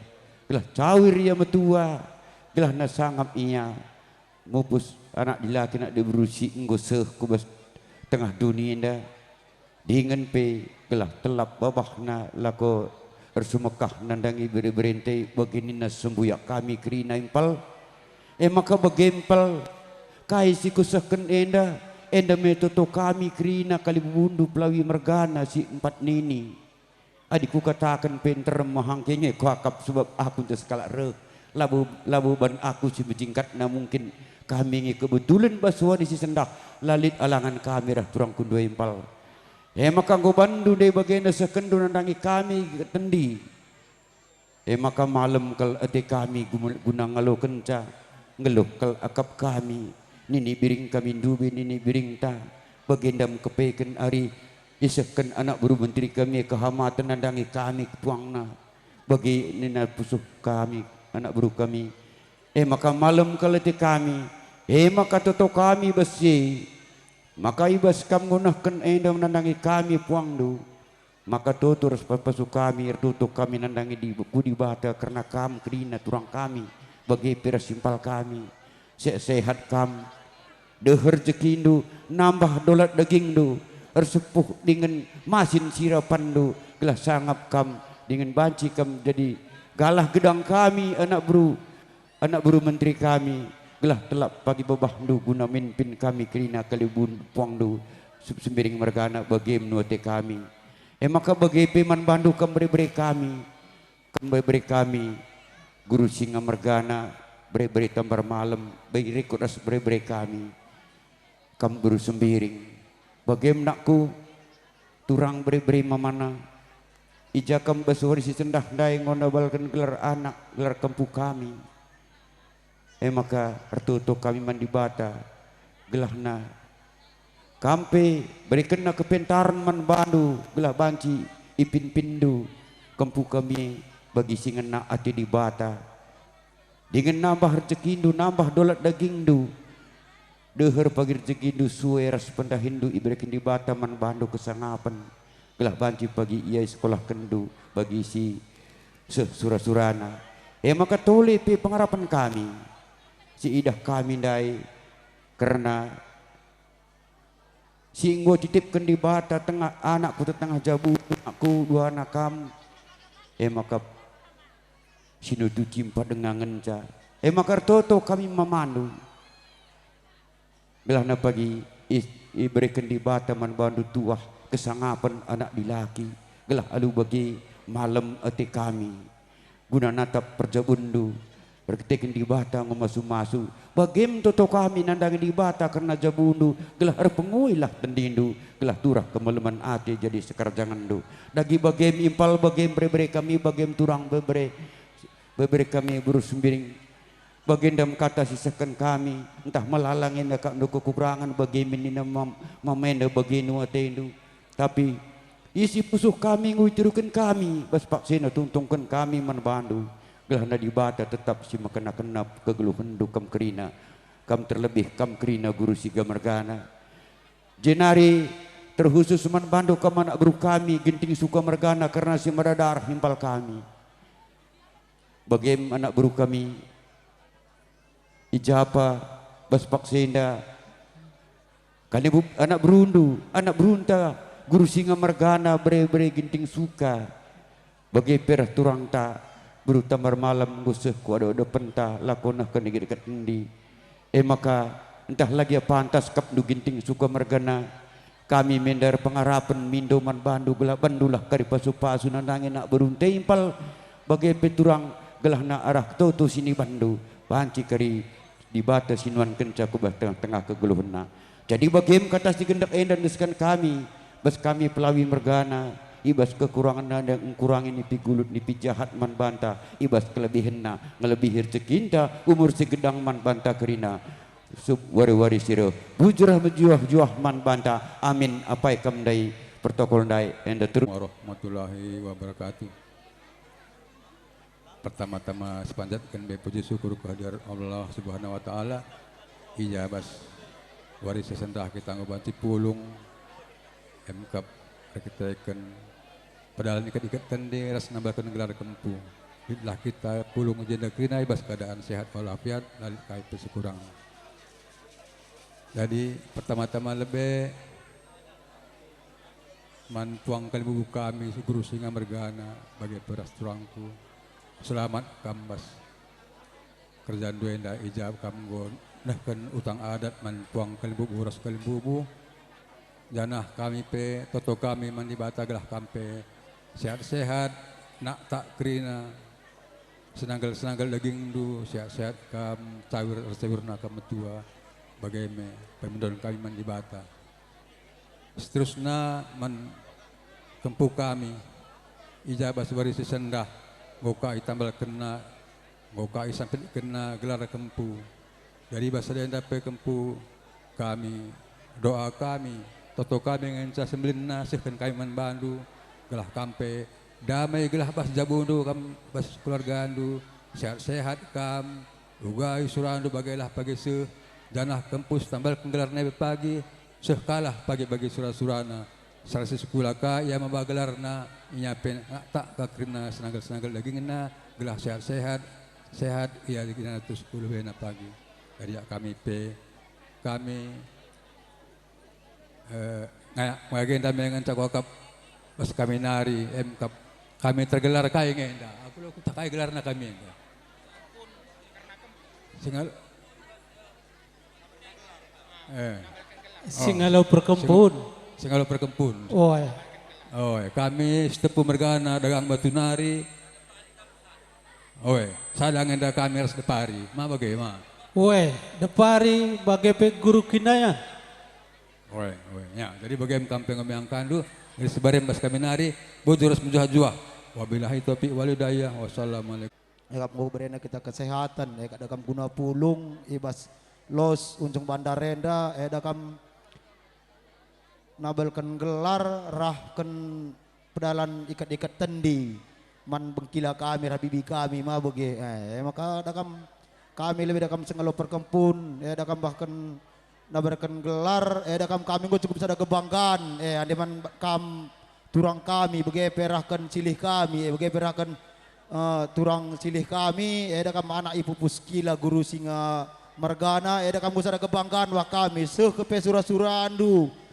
gelah cawir ia metua, gelah na sangap ia mupus anak dilaki anak diberu si enggo seh ku bas tengah doni enda. Dingen pe gelah telap babahna lako ersumekah nandangi bere-berenta, bage nina sembuyak kami kerina impal. E maka bage impal, kai si kusehken enda, enda me toto kami kerina kalibubundu pelawi mergana si empat nini. Adi kukataken pe nterem mahangke nge kuakap, sebab aku nte sekalak reh. Labo, labo ban aku si mejingkatna, mungkin kami nge kebetulen bas wari si sendah, la lit alangen kami reh turangkundu impal. E maka enggo banndu ndai bagenda sehkenndu nandangi kami tendi. E maka malem kal ate kami gum-, guna ngalokenca, nggeluh kal akap kami, nini biring kami ndube nini biringta, bagenda mekepeken ari isehken anak beru menteri kami kehamaten nandangi kami kepuangna, bagi nina pusuh kami, anak beru kami. E maka malem kal ate kami, e maka toto kami bas si, maka i bas kam ngunehken enda nandangi kami puangndu. Maka tutur ras pasu kami, ertutuh kami nandangi di, ku Dibata kerna kam kerina turang kami, bage pe ras impal kami. Sehat-sehat kam, deher rejekindu, nambah dolat dagingndu, ersepuh dingen masin sirapanndu, gelah sangap kam dingen banci kam jadi galah gedang kami, anak beru, anak beru menteri kami, gelah telap pagi bebahndu guna mimpin kami kerina kalibubun puangndu, sub-, Sembiring mergana, bage me ate kami. E maka bage pe man bandu kam bere-bere kami, kam bere-bere kami, Guru Singa mergana, bere-bere Tambar Malem, bagi rikut ras bere-bere kami. Kam beru Sembiring, bage me nakku, turang bere-bere mamana, i ja kam bas wari si sendah ndai enggo nabalken gelar anak, gelar kempu kami. E maka ertutuh kami man Dibata, gelahna kam pe berekenna kepentaren man bandu, gelah banci ipinpinndu kempu kami bagi si ngena ate Dibata. Dingen nambah rejekindu, nambah dolat dagingndu. Deher pagi rejekindu sue ras pendahinndu ibereken Dibata man bandu kesangapen, gelah banci pagi ia isekolahkenndu bagi si seh sura-surana. E maka tole pe pengarapen kami, si idah kami ndai, kerna si enggo ititipken Dibata tengah anakku tetengah jabu, anakku duana kam, e maka si nutuci empat denga ngenca. E maka ertoto kami mamandu. Gelahna pagi i-, ibereken Dibata man bandu tuah kesangapen anak dilaki, gelah alu bage malem ate kami. Guna natap perjabunndu, Erkiteken Dibata enggo masu-masu, bagem toto kami nandangi Dibata kerna jabundu, gelah erpenguilah tendindu, gelah turah kemelemen ate jadi sekerjangenndu. Dage bagem impal, bagem bere-bere kami, bagem turang bebere, bebere kami Guru Sembiring. Bagenda me kata si isehken kami, ntah melala nge akapndu kekurangen, bage me nina mam-, mamenda bage nua atendu. Tapi isi pusuh kami enggo itiruken kami, bas paksena tungtungken kami man bandu. Gelahna Dibata tetap si mekena-kena kegeluhenndu kam kerina, kam terlebih kam kerina Guru Siga mergana. Jenari terkhusus man bandu kam anak beru kami, Ginting Suka mergana, kerna si mada darah impal kami. Bagem anak beru kami, i Japa, bas paksenda, kalimbubu anak berundu, anak berunta, Guru Singa mergana, bere-bere Ginting Suka, bage pe reh turangta, beru Tambar Malam, enggo seh ku adep-adepenta, lako nehken i deket endi. E maka, ntah la gia pantas akapndu Ginting Suka mergana, kami me enda erpengarapen mindo man bandu gelah bandulah kari pasu-pasu nandangi anak berunta impal, bage pe turang gelahna arah toto si nibanndu, banci kari Dibata si nuankenca ku bas tengah-tengah kegeluhenna. Jadi bagem kata si gendek enda ndesikken kami, bas kami pelawi mergana, i bas kekurangenna enda ngkurangi nipi gulut nipi jahat man banta, i bas kelebihenna ngelebihi rejekinta, umur si gedang man banta kerina, sub wari-wari si reh, bujur mejuah-juah man banta. Amin. Apai kam ndai protokol ndai enda terus. Warahmatullahi wabarakatuh. Pertama-tama sipanjatken be puji syukur kehadirat Allah Subhanahu wa Ta'ala, i ja bas wari si sendah kita enggo banci pulung, emkap erkiteken pedalan iket-iket tende ras nambarken gelar kempu. Litlah kita pulung i jenda kerina i bas keadaan sehat walafiat, la lit kai pe si kurang. Jadi, pertama-tama lebe man tuang kalimbubu kami, Guru Singa mergana, bage pe ras turangku. Selamat kam bas kerjandu enda, i ja kam enggo nehken utang adat man tuang kalimbubu ras kalimbubu. Janah kami pe, toto kami man Dibata gelah kam pe sehat-sehat, naktak kerina, senangkel-senangkel dagingndu, sehat-sehat kam, cawir ersawirna kam metua, bage me permindoen kami man Dibata. Seterusna man kempu kami, i ja bas wari si sendah, enggo ka itambalkenna, enggo ka isampitkenna gelar kempu. Jadi bas sada enda pe kempu kami, doa kami, toto kami ngenca sembelinna sehken kami man bandu, gelah kam pe damai gelah bas jabundu kam bas keluargandu, sehat-sehat kam, uga isurandu bagelah pagi seh, janah kempu si tambalken gelarna pe pagi, seh kalah pagi bagi sura-surana. Sara si sekula ka ia maba gelarna, ia pe naktak ka kerina senangkel-senangkel dagingna, gelah sehat-sehat, sehat ia dagingna terus ku lebe enda pagi. Jadi kami pe, kami, eh, nga-, bagenda me ngenca kuakap bas kami nari, emkap kami tergelar kai nge enda. Aku lo kuta kai gelarna kami enda. Singal-, Eh. Singalo perkempun. Sing-, singalo perkempun. Oe. Oe, kami Sitepu mergana dagang batu nari. Oe, sada nge enda kami ras Depari. Ma bage, ma. Oe, Depari bage pe Guru Kinaya. Oe, oe. Ya, jadi bage kam pe nggo meangkandu, jadi sibarem bas kami nari, bujur ras mejuah-juah. Wabillahi taufiq wal hidayah. Wassalamualaikum. Akap enggo iberena kita kesehatan, e, kada kam guna pulung i bas los Unjung Bandar enda, e, da kam nabalken gelar, rahken pedalan iket-iket tendi man bengkila kami, rah bibi kami, ma bage, e, e, maka da kam, kami lebe da kam singalo perkempun, e, da kam bahken nabarken gelar, e, da kam kami enggo cukup sada kebanggaan, e, ande man kam turang kami, bage pe rahken silih kami, e, bage pe rahken, e, turang silih kami, e, da kam anak ipupus kila Guru Singa mergana, e, da kam enggo sada kebanggaan wah kami, seh kepe sura-surandu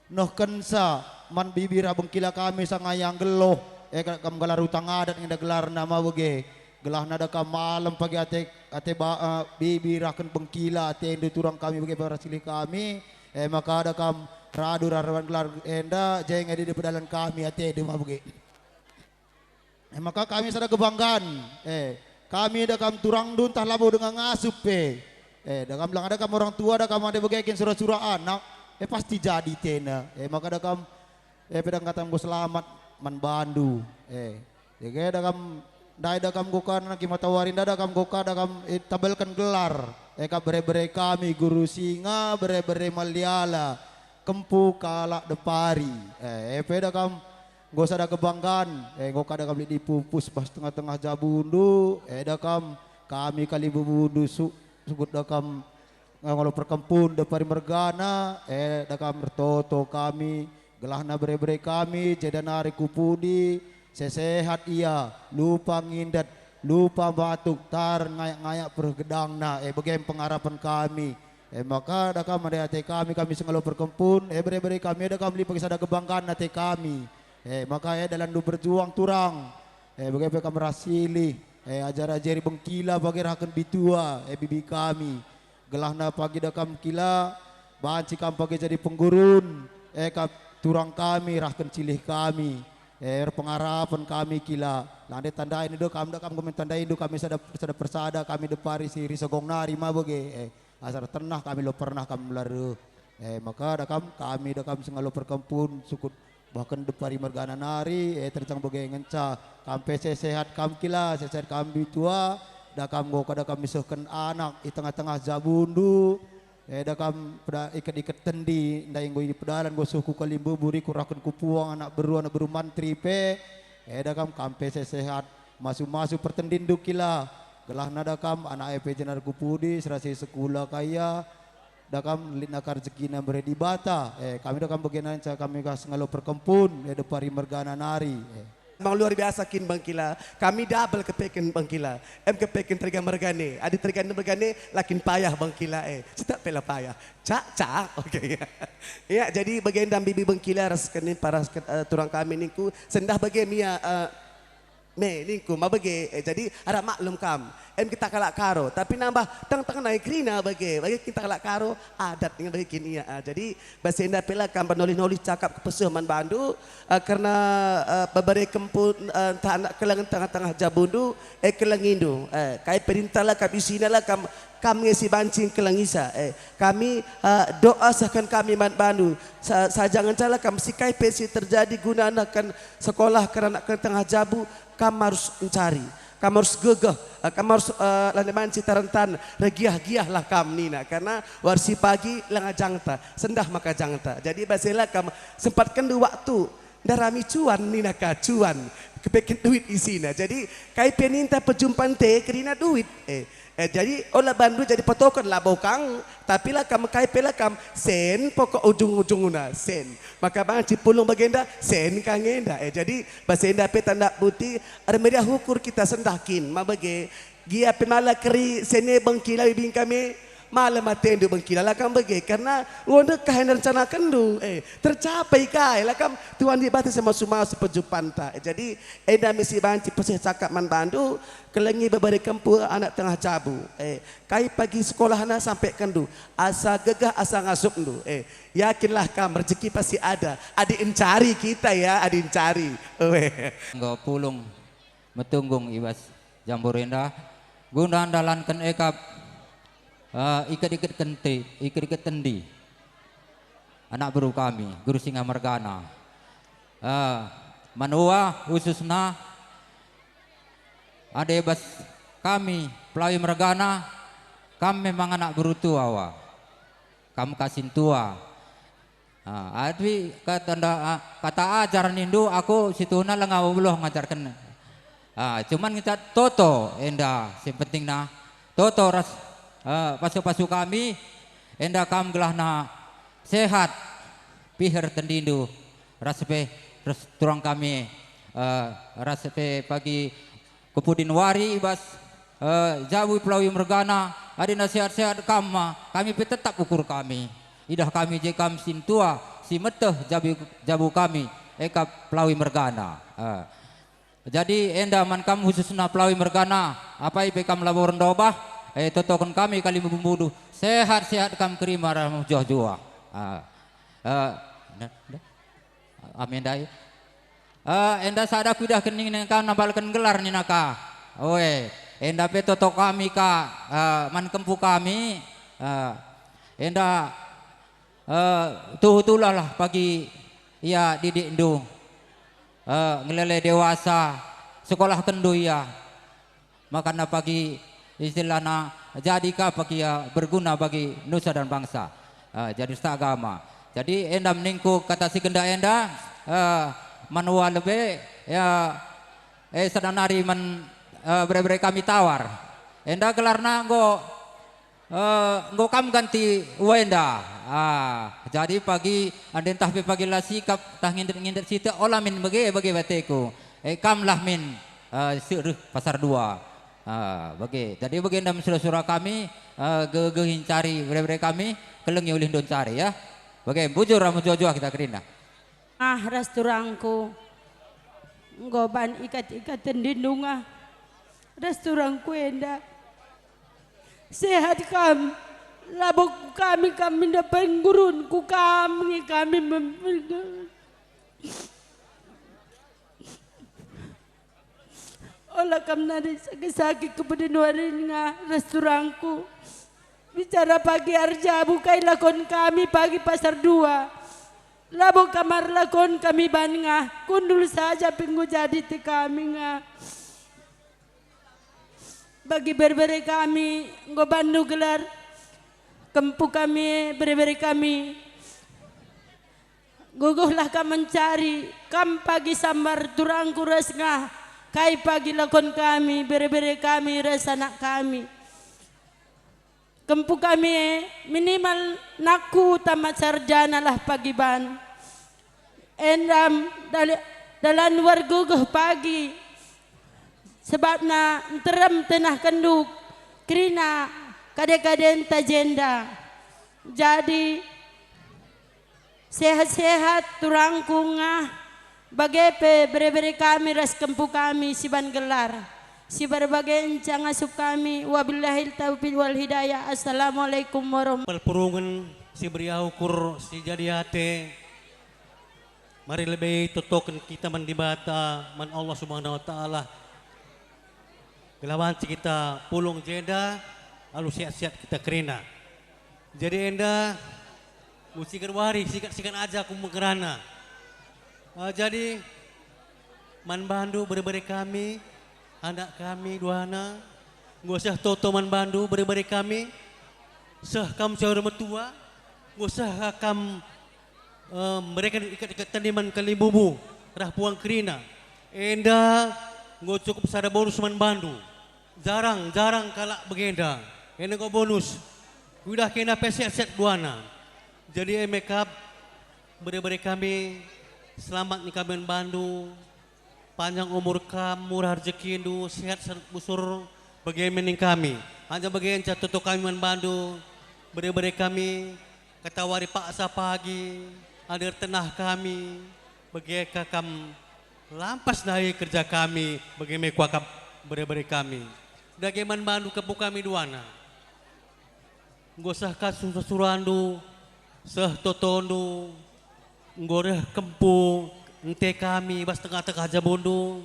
nehkenca man bibi rah bengkila kami sanga ia nggeluh, e, kam gelar utang adat nge enda gelarna ma bage. Gelahna da kam malem pagi ate, ate ba-, eh, bibi rahken bengkila atendu turang kami bage pe ras silih kami, e maka da kam radu rah raban gelar enda, janah adi pedalan kami atendu ma bage. E maka kami sada kebanggaan, e, Kami da kam turangndu ntah labo denga ngasup pe. Eh, da kam lang ada kam orang tua da kam ade bage kin sura-sura anak. Eh, pasti jadi tena. Eh, maka da kam, eh, pedang kata enggo selamat man bandu. Eh, dage da kam, ndai da kam goka nangki matawari nda da kam goka da kam, eh, tabelken gelar. Eh, ka bere-bere kami guru singa, bere-bere maliala, kempu kalak depari. Eh, eh, pe da kam Enggo sada kebanggan, eh, enggo kada kam lit ipupus bas tengah-tengah jabundu, eh, da kam kami kalimbubundu su-, sukut da kam ngalo perkempun depari mergana, eh, da kam ertoto kami, gelahna bere-bere kami, jenda nari ku pudi, sesehat ia, lupa ngindet, lupa batuk, tar ngayak-ngayak pergedangna, eh, bage pengarapen kami. Eh, maka da kam ade ate kami, kami sengalo perkempun, eh, bere-bere kami, da kam lipa sada kebanggan ate kami. Eh, maka, eh, dalandu berjuang turang. Eh, bage pe kam ras silih. Eh, ajar-ajari bengkila bage rahken bitua, eh, bibi kami. Gelahna pagi da kam kila, banci kam pagi jadi penggurun, eh, kap turang kami rahken cilih kami. Eh, erpengarapen kami kila. Lande tandai nido kam da kam kemen tandai nido kami sada, sada persada kami depari si risogong nari ma bage. Eh, Asal tenah kami lo pernah kam la reh. Eh, maka da kam, kami da kam sengalo perkempun, sukut bahken depari mergana nari, eh, terjang bage ngenca. Kam pe sehat kam kila, sehat kam bitua, da kam enggo kada kam isehken anak i tengah-tengah jabundu. Eh, da kam peda-, iket-iket tendi, ndai enggo i pedalan enggo seh ku kalimbubu, rikurahken ku puang anak beru, anak beru mantri pe. Eh, da kam, kam pe sehat, masu-masu pertendindu kila. Gelahna da kam, anak e pe jenar ku pudi, serasi sekula ka ia. Da kam lit naka rezekina mbere Dibata. Eh, kami da kam bage ngenca kami ka sengalo perkempun, eh, depari mergana nari. Eh. Memang luar biasa kin bengkila. Kami double kepeken bengkila. Em kepeken terga mergane. Adi terga mergane, la kin payah bengkila, eh. Cetak pela payah. Cak, cak. Oke, ya. Ya, jadi bagenda bibi bengkila ras kenin paras ke-, eh, turang kami ningku. Sendah bage mia, eh, Me, ningku, ma bage, eh, jadi arah maklum kam. Em kita kalak Karo, tapi nambah teng-teng nai kerina bage, bage kita kalak Karo, adat nge bage kin ia. Ah, jadi bas enda pela kam penolih-nolih cakap kepeseh man bandu, eh, kerna, eh, bebere kempun, eh, ntah anak keleng tengah-tengah jabundu, eh, kelengindu. Eh, kai perintahlah kam isina lah kam, kam nge si banci kelengisa. Eh, kami, eh, doa sehken kami man bandu. Sa-, saja ngencalah kam si kai pe si terjadi guna nehken sekolah keranak ke tengah jabu, kam arus encari, kam arus gegeh, eh, kam arus, eh, lande banci tarentan, ergiah-giahlah kam nina, karena wari si pagi langa jangta, sendah maka jangta. Jadi bas ela kam sempatkenndu waktu, ndarami cuan nina ka cuan, kepeken duit isina. Jadi kai pe ninta pejumpan te kerina duit. Eh, Eh, jadi ola bandu jadi patoken labo kang, tapi la kam kai pe la kam sen pokok ujung-ujungna sen. Maka banci pulung bagenda sen kang enda. Eh, jadi bas enda pe tanda bukti ermeriah ukur kita sendah kin ma bage. Gia pe mala keri sene bengkila bibing kami, mala matendu bengkila la kam bage, karena enggo ndekah enda rencanakenndu. Eh, tercapai kai la kam Tuhan Dibata si masu-masu pejupanta. Eh, jadi enda me si banci peseh cakap man bandu, kelengi bebere kempu anak tengah jabu. Eh, Kai pagi sekolahna sampekenndu, asa gegeh asa ngasupndu. Eh, yakinlah kam, rejeki pasti ada. Adi encari kita ya, adi encari. Weh. Enggo pulung metunggung i bas jambur enda, guna ndalanken ekap, eh, iket-iket kenti, iket-iket tendi. Anak beru kami, Guru Singa mergana. Eh, man ua khususna ade bas kami Pelawi mergana, kam memang anak beru tua wa. Kam kasin tua. Ah, adi kata nda-, ah, kata ajar nindu, aku situhuna langa beluh ngajarken. Ah, cuman ngenca toto enda si pentingna. Toto ras, eh, pasu-pasu kami, enda kam gelahna sehat, piher tendindu, ras pe, ras turang kami, eh, ras pe pagi kepudin wari i bas, eh, jabu Pelawi mergana, adi na sehat-sehat kam ma, kami pe tetap ukur kami. Idah kami je kam sintua, si meteh jabu, jabu kami, eka Pelawi mergana. Eh. Jadi enda man kam khususna Pelawi mergana, apai pe kam labo erndobah, eh, totoken kami kalimbumbundu, sehat-sehat kam kerina ras mejuah-juah. Ah, eh, ne-, ne-, amin ndai. Eh, enda sada kuidah kening nengka nambalken gelar nina ka. Oe. Enda pe toto kami ka, eh, man kempu kami, eh, enda, eh, tuhu-tuhulah pagi ia didikndu, eh, ngelele dewasa, sekolahkenndu ia, makana pagi istilahna jadi ka pagi ia berguna bagi nusa dan bangsa, eh, jadi serta agama. Jadi enda ningku kata si genda enda, eh, man ua lebe, ya, eh, sada nari man, eh, bere-bere kami tawar. Enda gelarna enggo, eh, enggo kam ganti ua enda. Ah, jadi pagi ande ntah pe pagi la sikap, ntah ngindet-ngindet sitik, ola min bage-bage bateku. Eh, kamlah min, eh, si reh pasar dua. Ah, bage. Jadi bagenda sura-sura kami, eh, gegeh ncari bere-bere kami, kelengi ulihndu ncari, ya. Bage, bujur ram mejuah-juah kita kerina. Ah, ras turangku. Enggo ban ikat-ikaten dindunga. Ras turangku enda. Sehat kam. Labo kami, kami ndapai nggurunku kam nge kami mem-, Ola kam nari saki-saki kepedin waringa ras turangku. Bicara pagi arjabu kai lakon kami pagi pasar dua. Labo kam arlakon kami ban nga, kundul saja pe enggo jadi te kami nga. Bagi bere-bere kami, enggo bandu gelar kempu kami, bere-bere kami. Gogohlah kam mencari, kam pagi sambar turangku ras ngah, kai pagi lakon kami, bere-bere kami ras anak kami. Kempu kami e, minimal nakku tamat sarjana lah pagi ban. Endam dal-, dalan ergogoh pagi, sebabna nterem tenahkenndu kerina kade-kadenta jenda. Jadi, sehat-sehat turangku ngah, bage pe bere-bere kami ras kempu kami si ban gelar. Si bage-bage enca ngasup kami, wabillahil taufiq wal hidayah. Assalamualaikum warahmatullahi. Perpulungen si meriah ukur si jadi ate, mari lebe totoken kita man Dibata, man Allah Subhanahu wa Ta'ala. Gelah banci kita pulung jenda, alu sehat-sehat kita kerina. Jadi enda, musikar wari, sikat-sikat aja aku megerana. Ah, jadi, man bandu bere-bere kami, anak kami duana, enggo seh toto man bandu bere-bere kami, seh kam si metua, enggo seh kam, eh, mereken ikat-ikat tendi man kalimbubu, rah puang kerina. Enda enggo cukup sada bonus man bandu. Jarang, jarang kalak bagenda. Enda enggo bonus. Kuidah kena pe sehat-sehat duana. Jadi e me kap, bere-bere kami, selamat nge kami man bandu. Panjang umur kam, murah rejekindu, sehat-sehat busur, bage me ning kami. Anja bage enca toto kami man bandu, bere-bere kami, katawari paksa pagi, adi ertenah kami, bage ka kam lampas ndai kerja kami, bage me kuakap bere-bere kami. Dage man bandu kempu kami duana. Enggo seh ka sura-surandu, seh totondu, enggo reh kempu, ente kami bas tengah-tengah jabundu.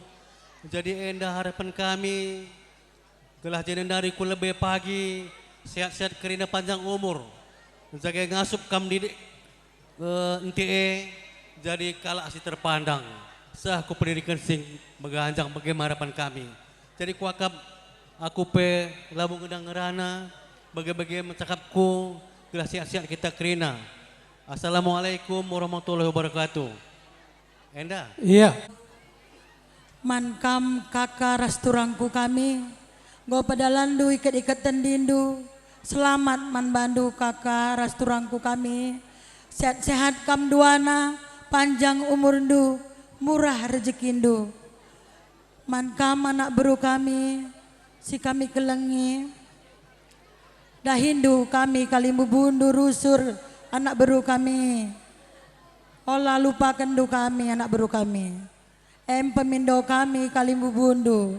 Jadi enda harapen kami, gelah jenari ku lebe pagi, sehat-sehat kerina panjang umur. Jaga ngasup kam didik, eh, ente e jadi kalak si terpandang. Seh ku pendidiken sing meganjang bage me harapen kami. Jadi kuakap aku pe labo ngedang ngerana, bage-bage me cakapku, gelah sehat-sehat kita kerina. Assalamualaikum warahmatullahi wabarakatuh. Enda. Iya. Man kam kaka ras turangku kami, enggo pedalanndu iket-iket tendindu, selamat man bandu kaka ras turangku kami, sehat-sehat kam duana, panjang umurndu, murah rejekindu. Man kam anak beru kami, si kami kelengi, dahindu kami kalimbubundu rusur anak beru kami. Ola lupakenndu kami anak beru kami. Em pemindo kami kalimbubundu.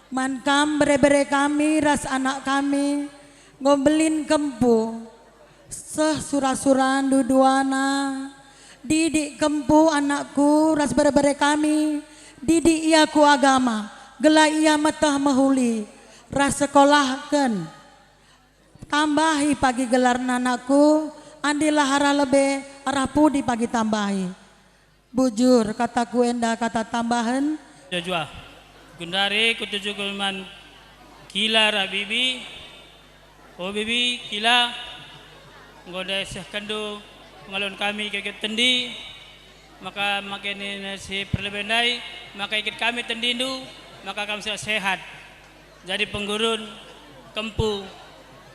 Man kam bere-bere kami ras anak kami, enggo mbelin kempu. Seh sura-surandu duana. Didik kempu anakku ras bere-bere kami, didik ia ku agama, gelah ia meteh mehuli. ras sekolahken. Tambahi pagi gelarna anakku, andi la arah lebe, arah pudi pagi tambahi. Bujur kataku enda kata tambahen. Jua-jua. Gundari kutujuken man Kila ras Bibi. O Bibi, Kila, enggo ndai sehkenndu pengalun kami keke tendi, maka make nina si perlebe ndai, maka ikut kami tendindu, maka kam sehat-sehat. Jadi penggurun kempu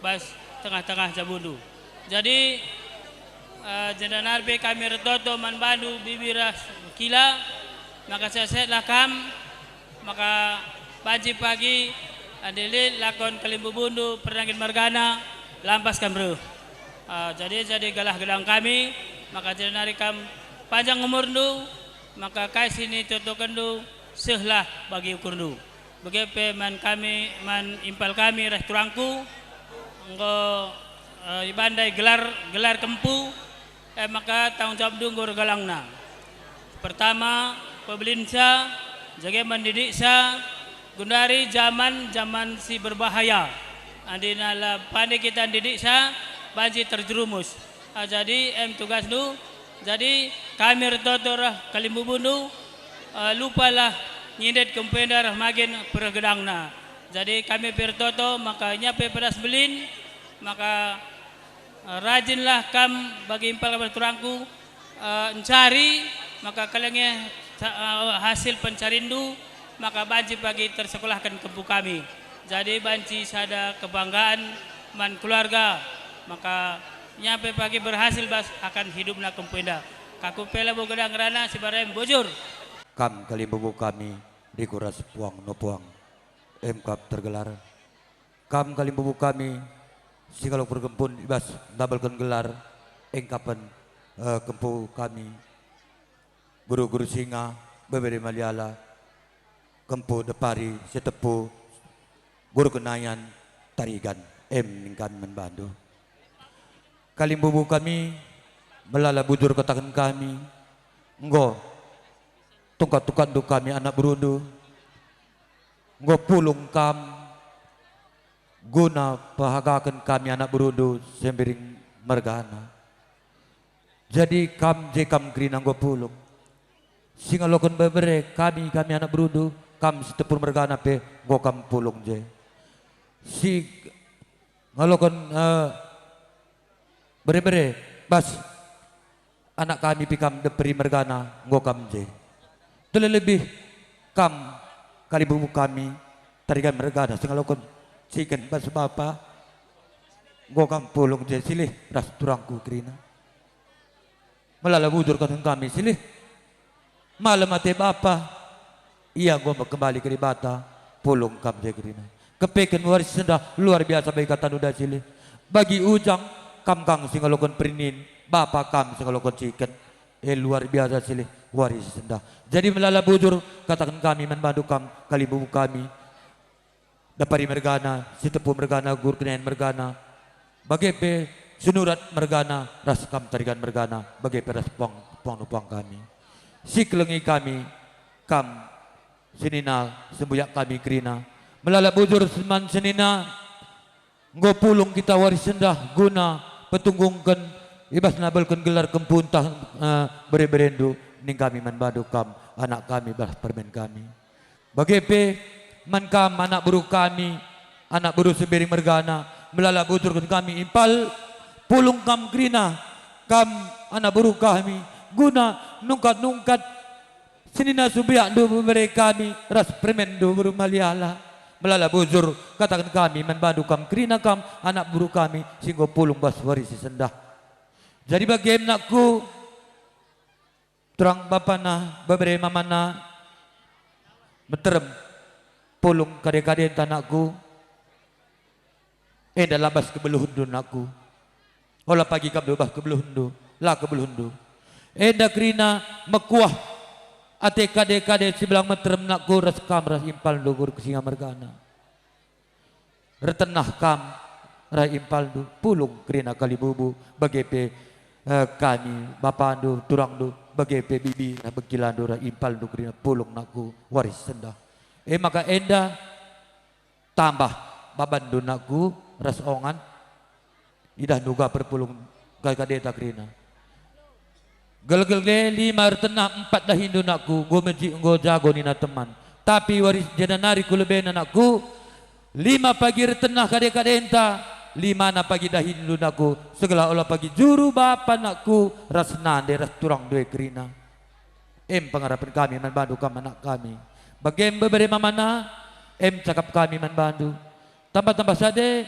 bas tengah-tengah jabundu. Jadi, eh, jenda nari pe kami ertoto man bandu Bibi ras Kila, maka sehat-sehatlah kam, maka banci pagi, eh, adi lit lakon kalimbubundu pernah nggit mergana, lampas kam reh. Eh, jadi, jadi galah gedang kami, maka jenda nari kam panjang umurndu, maka kai si nitotokenndu, sehlah bagi ukurndu. Bage pe man kami, man impal kami ras turangku, enggo, eh, iban ndai gelar, gelar kempu, e maka tanggung jawabndu enggo ergalangna. Pertama, pebelinsa, jage mendidiksa, gundari jaman, jaman si berbahaya. Adi nala pande kita ndidiksa, banci terjerumus. Ah, jadi, em tugasndu, jadi kami ertoto ras kalimbubundu, eh, lupalah ngindet kempu enda ras magin pergedangna. Jadi kami pe ertoto maka nyape pedas mbelin, maka, eh, rajinlah kam bagi impal kam turangku, eh, ncari, maka kelengi sa-, eh, hasil pencarinndu, maka banci pagi tersekolahken kempu kami. Jadi banci sada kebanggaan man keluarga, maka nyape pagi berhasil bas akan hidupna kempu enda. Kaku pe labo gedang ngerana si barem bujur. Kam kalimbubu kami, Riko ras Puang Nopoang, em kap tergelar. Kam kalimbubu kami, si ngalo perkempun ibas ndabelken gelar, engkapen, eh, kempu kami, guru-guru singa, bebere maliala, kempu depari, setepu, guru kenayan, tarigan, em ning kami man bandu. Kalimbubu kami, melala bujur kataken kami, enggo tungkat-tungkatndu kami anak berundu, enggo pulung kam, guna pehagaken kami anak berundu Sembiring mergana. Jadi kam je kam kerina enggo pulung. Si ngaloken bebere kami, kami anak berundu, kam si tepur mergana pe enggo kam pulung je. Si ngaloken, eh, bere-bere bas anak kami pe kam deperi mergana enggo kam je. Terlebih kam kalimbubu kami tarigan mergana si ngaloken ciken bas bapa enggo kam pulung je silih ras turangku kerina. Melala bujur kataken kami silih. Malem ate bapa, ia enggo me kembali ke Dibata, pulung kam je kerina. Kepeken wari sendah luar biasa bagi katandu ndai silih. Bagi ujang, kam kang si ngaloken perinin, bapa kam si ngaloken ciken. E luar biasa silih wari sendah. Jadi melala bujur kataken kami man bandu kam kalimbubu kami. Depari mergana, Sitepu mergana, Guru Kenayan mergana, bage pe Sinurat mergana, ras kam Tarigan mergana, bage pe ras puang, puang-puang kami. Si kelengi kami, kam senina sembuyak kami kerina. Melala bujur seman senina, enggo pulung kita wari sendah guna petunggungken i bas nabelken gelar kempu ntah, eh, bere-berendu, ning kami man bandu kam, anak kami, bas permen kami. Bage pe man kam anak beru kami, anak beru Sembiring mergana, melala bujurken kami impal, pulung kam kerina, kam anak beru kami, guna nungkat-nungkat senina sumbiakndu bebere kami ras permenndu beru maliala. Melala bujur kataken kami man bandu kam kerina kam anak beru kami si enggo pulung bas wari si sendah. Jadi bage nakku, turang bapana, bebere mamana, meterem, pulung kade-kadenta nakku. Enda la bas kebeluhenndu nakku. Ola pagi kam ndubah kebeluhenndu, la kebeluhenndu. Enda kerina mekuah ate kade-kade si belang meterem nakku ras kam ras impalndu Guru Kesinga mergana. Ertenah kam ras impalndu, pulung kerina kalimbubu, bage pe, eh, kami, bapandu, turangndu, bage pe bibi ras bengkilandu ras impalndu kerina pulung nakku wari sendah. E maka enda tambah Babanndu nakku ras ongan, idahndu uga perpulung kade-kadeta kerina. Gelgel lima ertenah empat dahindu nakku, enggo mejik enggo jago nina teman. Tapi wari si jenda nari ku lebena nakku, lima pagi ertenah kade-kadenta, limana pagi dahindu nakku, segelah ola pagi juru bapa nakku, ras nande ras turangndu e kerina. Em pengarapen kami man bandu kam anak kami. Bage me bebere mamana, em cakap kami man bandu. Tambah-tambah sade,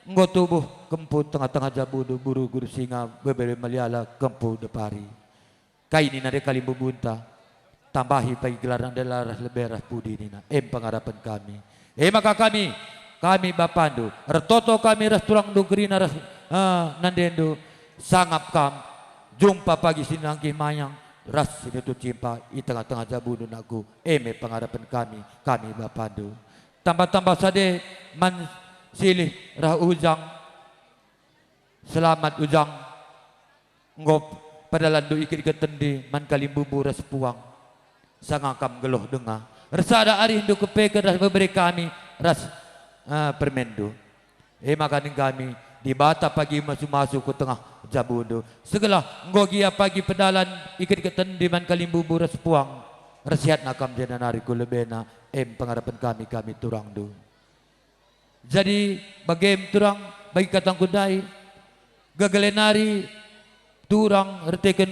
enggo tubuh kempu tengah-tengah jabundu, buru guru singa, bebere meliala kempu depari. Kai nina de kalimbubunta, tambahi pagi gelarna ndai ras lebe ras pudi nina, em pengarapen kami. E maka kami, kami bapandu, ertoto kami ras turangndu kerina ras, eh, nandendu, sangap kam, jumpa pagi si nangkih mayang, ras si nutup cimpa i tengah-tengah jabundu nakku, e me pengarapen kami, kami bapandu. Tambah-tambah sade man Silih ras Ujang, selamat Ujang, enggo pedalanndu iket-iket tendi man kalimbumbu ras puang. Sanga kam geluh denga. Ersada arihndu kepeken ras bebere kami ras, eh, permenndu. E maka nina kami, Dibata pagi masu-masu ku tengah jabundu. Segelah enggo gia pagi pedalan iket-iket tendi man kalimbumbu ras puang. Ersihatna kam jenda nari ku lebena, em pengarapen kami, kami turangndu. Jadi, bage me turang, bagi katangku ndai, gegele nari turang erteken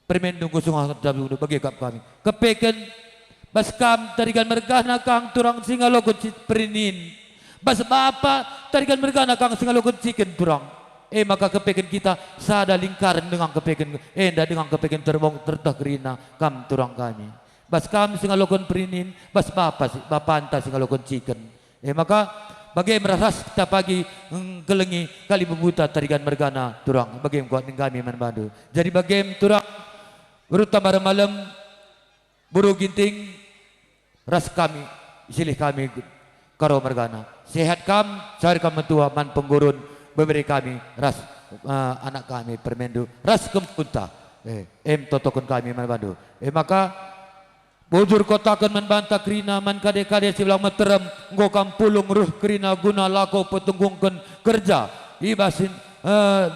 permenndu enggo sungah jabundu, bage kap kami. Kepeken bas kam Tarigan mergana kang turang si ngaloken si perinin. Bas bapa Tarigan mergana kang si ngaloken ciken turang. E maka kepeken kita sada lingkaren denga kepeken enda, denga kepeken termong terteh kerina kam turang kami. Bas kam si ngaloken perinin, bas bapa si, bapanta si ngaloken ciken. E maka, bage me ras kita pagi ngkelengi kalimbubunta Tarigan mergana turang, bage me kuat nina kami man bandu. Jadi bage me turang, rut tamba ermalem, buru Ginting, ras kami, Silih kami, Karo mergana. Sehat kam, sawer kam metua man penggurun, bebere kami, ras, eh, anak kami, permenndu, ras kempunta. Eh, em totoken kami man bandu. E maka, Bujur kutaken man banta kerina, man kade-kade si belang meterem, enggo kam pulung reh kerina guna lako petunggungken kerja i bas, eh,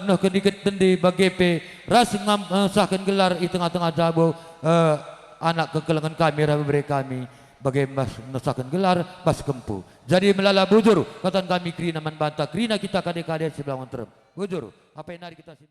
nehken iket tendi bage pe ras ngam, eh, sahken gelar i tengah-tengah jabu, eh, anak kekelengen kami ras bebere kami, bage bas nesahken gelar bas kempu. Jadi melala bujur kataken kami kerina man banta kerina kita kade-kade si belang meterem. Bujur, apai nari kita sina-